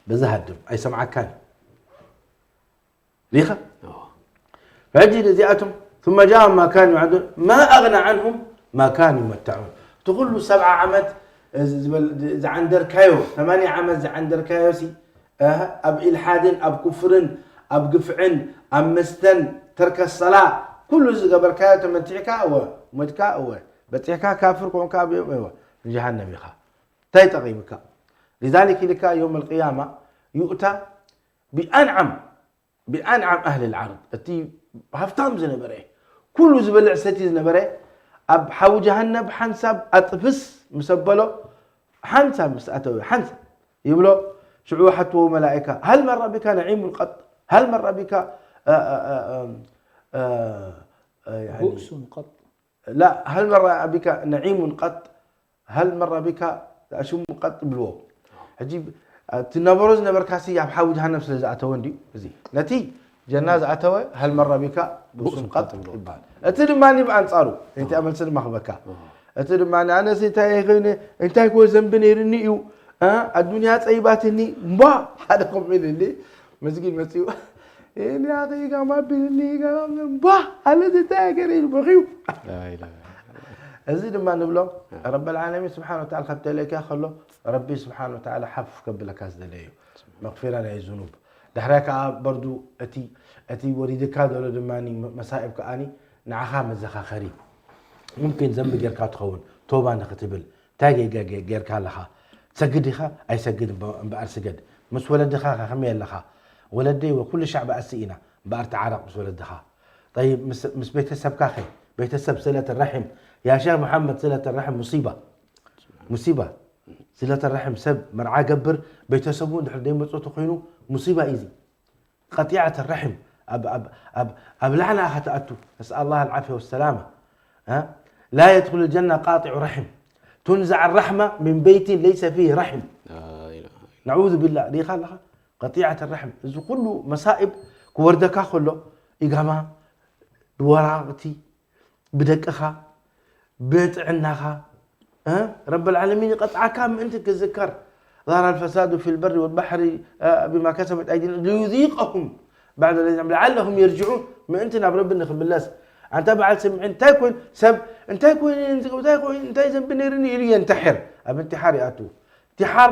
بزي هدم أي سمعكان ريخة فهجي لزياتهم ثم جاءهم ما كانوا يوعدون ما أغنى عنهم ما كانوا يمتعون تقول له سبع عمت ዝዓንደርካዮ ثمانية ዓመት ዝዓንደርካዮ ሲ ኣብ ኢልሓድን ኣብ ኩፍርን ኣብ ግፍዕን ኣብ መስተን ተርከ ሰላ ኩሉ ዝገበርካዮ ተመቲዕካ እወ ሞትካ እወ በፂሕካ ካፍር ኮንካ ኣብዮም እወ ንጀሃነም ኢኻ እንታይ ጠቒምካ لذلك ኢልካ يوم القيامة يؤتى بأنعم بأنعم أهل الأرض እቲ ሃፍታም ዝነበረ ኩሉ ዝበልዕ ሰቲ ዝነበረ ኣብ ሓዊ ጀሃነብ ሓንሳብ ኣጥፍስ ምስ ኣበሎ ሓንሳብ ምስ ኣተወ ሓንሳብ ይብሎ ሽዑ ሓትዎ መላእካ هل مر بك نعيم قط هل مر بك بؤس قط لا هل مر بك نعيم قط هل مر بك أشم قط ብልዎ ሕጂ ትነበሮ ዝነበርካሲ ኣብ ሓዊ ጀሃነም ስለ ዝኣተወ እንዲ እዚ ነቲ ጀና ዝኣተወ هل مر بك بؤس قط ይበሃል እቲ ድማ ብኣንፃሩ እቲ መልሲ ድማ ክበካ እቲ ድማ ኣነስ እንታይ ኮይነ እንታይ ኮ ዘንቢ ነይርኒ እዩ ኣዱንያ ፀይባትኒ እምባ ሓደ ከምኡ ኢልኒ መስጊድ መፅኡ እኔ አኺ ጋማ ቢልኒ ጋማ ባ አለ ዝታይ ገር ይልቦኺው እዚ ድማ ንብሎም ረበል ዓለሚን ስብሓን ወተዓላ ካብ ተለእካ ከሎ ረቢ ስብሓን ወተዓላ ሓፍ ከብለካ ዝደለየ እዩ መቕፊራ ናይ ዝኑብ ዳሕራይ ከዓ በርዱ እቲ እቲ ወሪድካ ዘሎ ድማ መሳኢብ ከዓኒ ንዓኻ መዘኻኸሪ ሙምኪን ዘንቢ ጌርካ ትኸውን ቶባ ንክትብል እንታይ ጌጋ ጌርካ ኣለኻ ትሰግድ ኢኻ ኣይሰግድ እምበኣር ስገድ ምስ ወለድኻ ከ ከመይ ኣለኻ ወለደይ ወኩሉ ሻዕቢ ኣስኢና እምበኣር ተዓረቕ ምስ ወለድኻ طيب ምስ ቤተሰብካ ከ ቤተሰብ ስለት ራሒም ያ ሸህ መሓመድ ስለት ራሒም ሙሲባ ሙሲባ ስለት ራሒም ሰብ መርዓ ገብር ቤተሰቡ እንድሕር ደይመፁ ተኮይኑ ሙሲባ እዩ እዚ قطيعة الرحم ኣብ ኣብ ኣብ ኣብ ላዕና ኢኻ ትኣቱ نسأل الله العافية والسلامة ها لا يدخل الجنة قاطع رحم تنزع الرحمة من بيت ليس فيه رحم نعوذ بالله ዲኻ ኣለኻ قطيعة الرحم እዚ ኩሉ መሳኢብ ክወርደካ ከሎ ኢጋማ ብወራቕቲ ብደቅኻ ብጥዕናኻ ረብ ልዓለሚን ይቐፅዓካ ምእንቲ ክዝከር ظهر الفساد في البر والبحر بما كسبت أيدي الناس ليذيقهم بعض الذي عملوا لعلهم يرجعون ምእንቲ ናብ ረቢ ንክምለስ ኣንታ በዓል ስምዒ እንታይ ኮይኑ ሰብ እንታይ ኮይኑ እንታይ ኮይኑ እንታይ ዘንቢ ነይርኒ ኢሉ የንተሕር ኣብ እንትሓር ይኣቱ እንቲሓር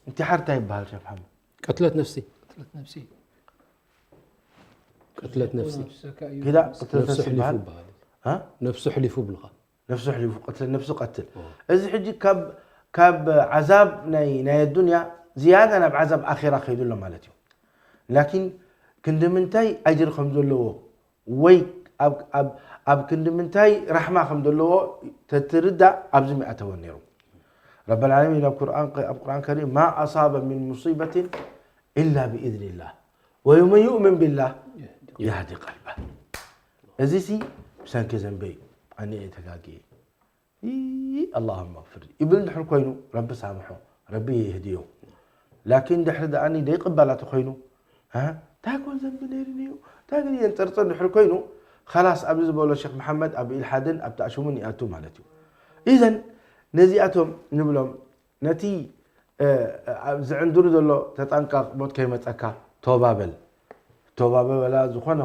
እንቲሓር እንታይ ይበሃል ሸፍ ሓመድ ቅትለት ነፍሲ ቅትለት ነፍሲ ቅትለት ነፍሲ ነፍሰካ እዩ ጌዳ ቅትለት ነፍሱ ነፍሲ ሕሊፉ ይበሃል ይበሃል እ? ነፍሱ ሕሊፉ ብልኻ ነፍሱ ሕሊፉ ቅትል ነፍሱ ቀትል እዚ ሕጂ ካብ ካብ ዓዛብ ናይ ናይ ኣዱንያ ዝያዳ ናብ ዓዛብ ኣኼራ ከይዱ ኣሎ ማለት እዩ ላኪን ክንዲ ምንታይ ኣጅር ከም ዘለዎ ወይ ኣብ- ኣብ- ኣብ ክንዲ ምንታይ ራሕማ ከም ዘለዎ ተትርዳእ ኣብዚ ሚኣተወን ነይሩ ረብ ልዓለሚን ኣብ ቁርኣን ኣብ ቁርኣን ከሪም ማ ኣሳበ ምን ሙሲበትን ኢላ ብኢዝኒላህ ወመን ዩእምን ቢላህ ያህዲ ቀልባ እዚ ሲ ብሰንኪ ዘንበይ ኣነ እየ ተጋግየ ኣላሁመ ግፍር ይብል ድሕር ኮይኑ ረቢ ሳምሖ ረቢ ይህድዮ ላኪን ድሕሪ ደኣኒ ደይቅበላ ተኮይኑ እንታይ ኮን ዘንቢ ነይሩ እዩ እንታይ ግን የንፀርፀር ድሕር ኮይኑ ከላስ ኣብዚ ዝበሎ ሸክ መሓመድ ኣብ ኢልሓድን ኣብ ተኣሽሙን ይኣቱ ማለት እዩ ኢዘን ነዚኣቶም ንብሎም ነቲ ዝዕንድሩ ዘሎ ተጠንቀቕ ሞት ከይመፀካ ቶባ በል ቶባ በል ዝኾነ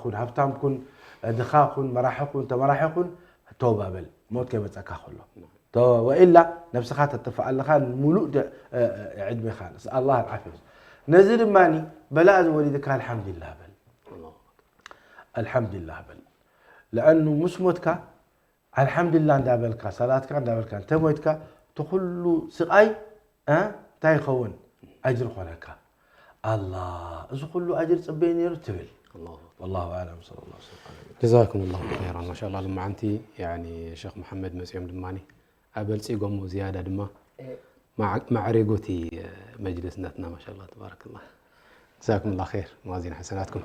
ኩን ሃብታም ኩን ድኻ ኩን መራሒ ኩን ተመራሒ ኩን ቶባ በል ሞት ከይመፀካ ከሎ ወኢላ ነብስኻ ተጥፍእ ኣለኻ ሙሉእ ዕድሜኻ ነስ ኣላ ዓፊ ነዚ ድማ በላእ ዝወሊድካ ኣልሓምዱሊላህ በል ኣልሓምዱሊላህ በል ለኣኑ ምስ ሞትካ ኣልሓምዱሊላህ እንዳበልካ ሰላትካ እንዳበልካ እንተ ሞትካ እቲ ኩሉ ስቃይ እንታይ ይኸውን ኣጅር ኮነካ ኣላ እዚ ኩሉ ኣጅር ፅበየ ነይሩ ትብል والله أعلم صلى الله وسلم على نبينا ጀዛኩም ላሁ ኸይራን ማሻላ ልማዓንቲ ሸክ መሓመድ መፅኦም ድማ ኣበልፂጎሞ ዝያዳ ድማ ማዕሬጎቲ መጅልስ ናትና ማሻላ ተባረክላ ጀዛኩም ላ ር መዋዚን ሓሰናትኩም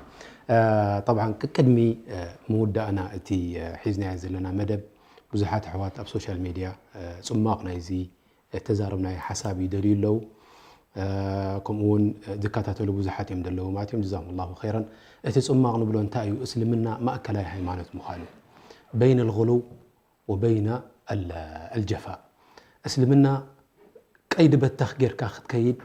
ጠብዓ ቅድሚ ምውዳእና እቲ ሒዝናዮ ዘለና መደብ ብዙሓት ኣሕዋት ኣብ ሶሻል ሜድያ ፅማቕ ናይዚ ተዛረብናዮ ሓሳብ ይደልዩ ኣለዉ ከምኡ እውን ዝከታተሉ ብዙሓት እዮም ዘለዉ ማለት እዮም ጀዛኩም ላሁ ኸይረን እቲ ፅማቕ ንብሎ እንታይ እዩ እስልምና ማእከላይ ሃይማኖት ምዃኑ በይነ ልغሉው ወበይነ ኣልጀፋእ እስልምና ቀይዲ በተኽ ጌርካ ክትከይድ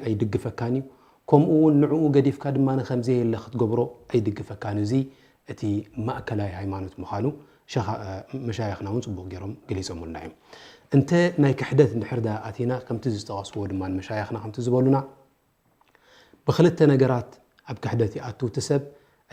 ኣይድግፈካን እዩ ከምኡ እውን ንዕኡ ገዲፍካ ድማ ከምዘየለ ክትገብሮ ኣይድግፈካን እዚ እቲ ማእከላይ ሃይማኖት ምዃኑ መሻይኽና እውን ፅቡቕ ገይሮም ገሊፆምልና እዮም እንተ ናይ ክሕደት እንድሕር ዳ ኣቲና ከምቲ ዝጠቐስዎ ድማ መሻይኽና ከምቲ ዝበሉና ብክልተ ነገራት ኣብ ክሕደት ይኣቱ እቲ ሰብ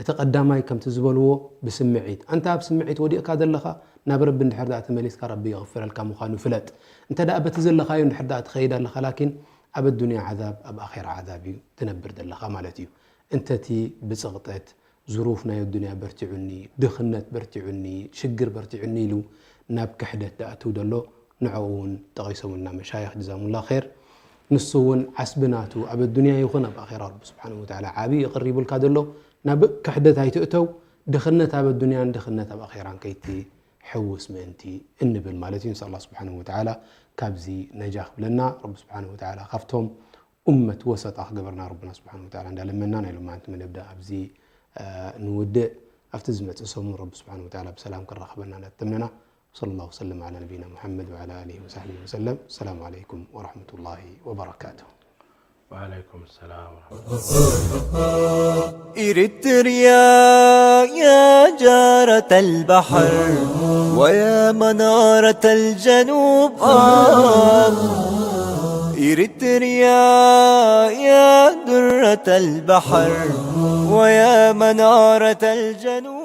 እቲ ቀዳማይ ከምቲ ዝበልዎ ብስምዒት ኣንታ ኣብ ስምዒት ወዲቕካ ዘለኻ ናብ ረቢ እንድሕር ዳ ተመሊስካ ረቢ ይቕፍረልካ ምዃኑ ፍለጥ እንተ ደኣ በቲ ዘለኻዮ እንድሕር ዳ ትኸይድ ኣለኻ ላኪን ኣብ ኣዱንያ ዓዛብ ኣብ ኣኼራ ዓዛብ እዩ ትነብር ዘለኻ ማለት እዩ እንተ እቲ ብፅቕጠት ዙሩፍ ናይ ኣዱንያ በርቲዑኒ ድኽነት በርቲዑኒ ሽግር በርቲዑኒ ኢሉ ናብ ክሕደት ደኣትው ደሎ ንዕኡ እውን ጠቒሶምልና መሻይኽ ጅዛሙላ ኸይር ንሱ እውን ዓስቢ ናቱ ኣብ ኣዱንያ ይኹን ኣብ ኣኼራ ረቢ ስብሓን ወተዓላ ዓብዪ ይቕሪቡልካ ዘሎ ናብ ክሕደት ኣይትእተው ድኽነት ኣብ ኣዱንያን ድኽነት ኣብ ኣኼራን ከይትሕውስ ምእንቲ እንብል ማለት እዩ ንስ ኣላ ስብሓን ወተዓላ ካብዚ ነጃ ክብለና ረቢ ስብሓን ወተዓላ ካብቶም ኡመት ወሰጣ ክገበርና ረብና ስብሓን ወተዓላ እንዳለመና ናይ ሎማዓንቲ መደብዳ ኣብዚ ንውድእ ኣብቲ ዝመፅእ ሰሙን ረቢ ስብሓን ወተዓላ ብሰላም ክራኸበና እንዳተምነና وصلى الله وسلم على نبينا محمد وعلى آله وصحبه وسلم السلام عليكم ورحمة الله وبركاته وعليكم السلام ورحمة الله إريتريا يا جارة البحر ويا منارة الجنوب آه إريتريا يا درة البحر ويا منارة الجنوب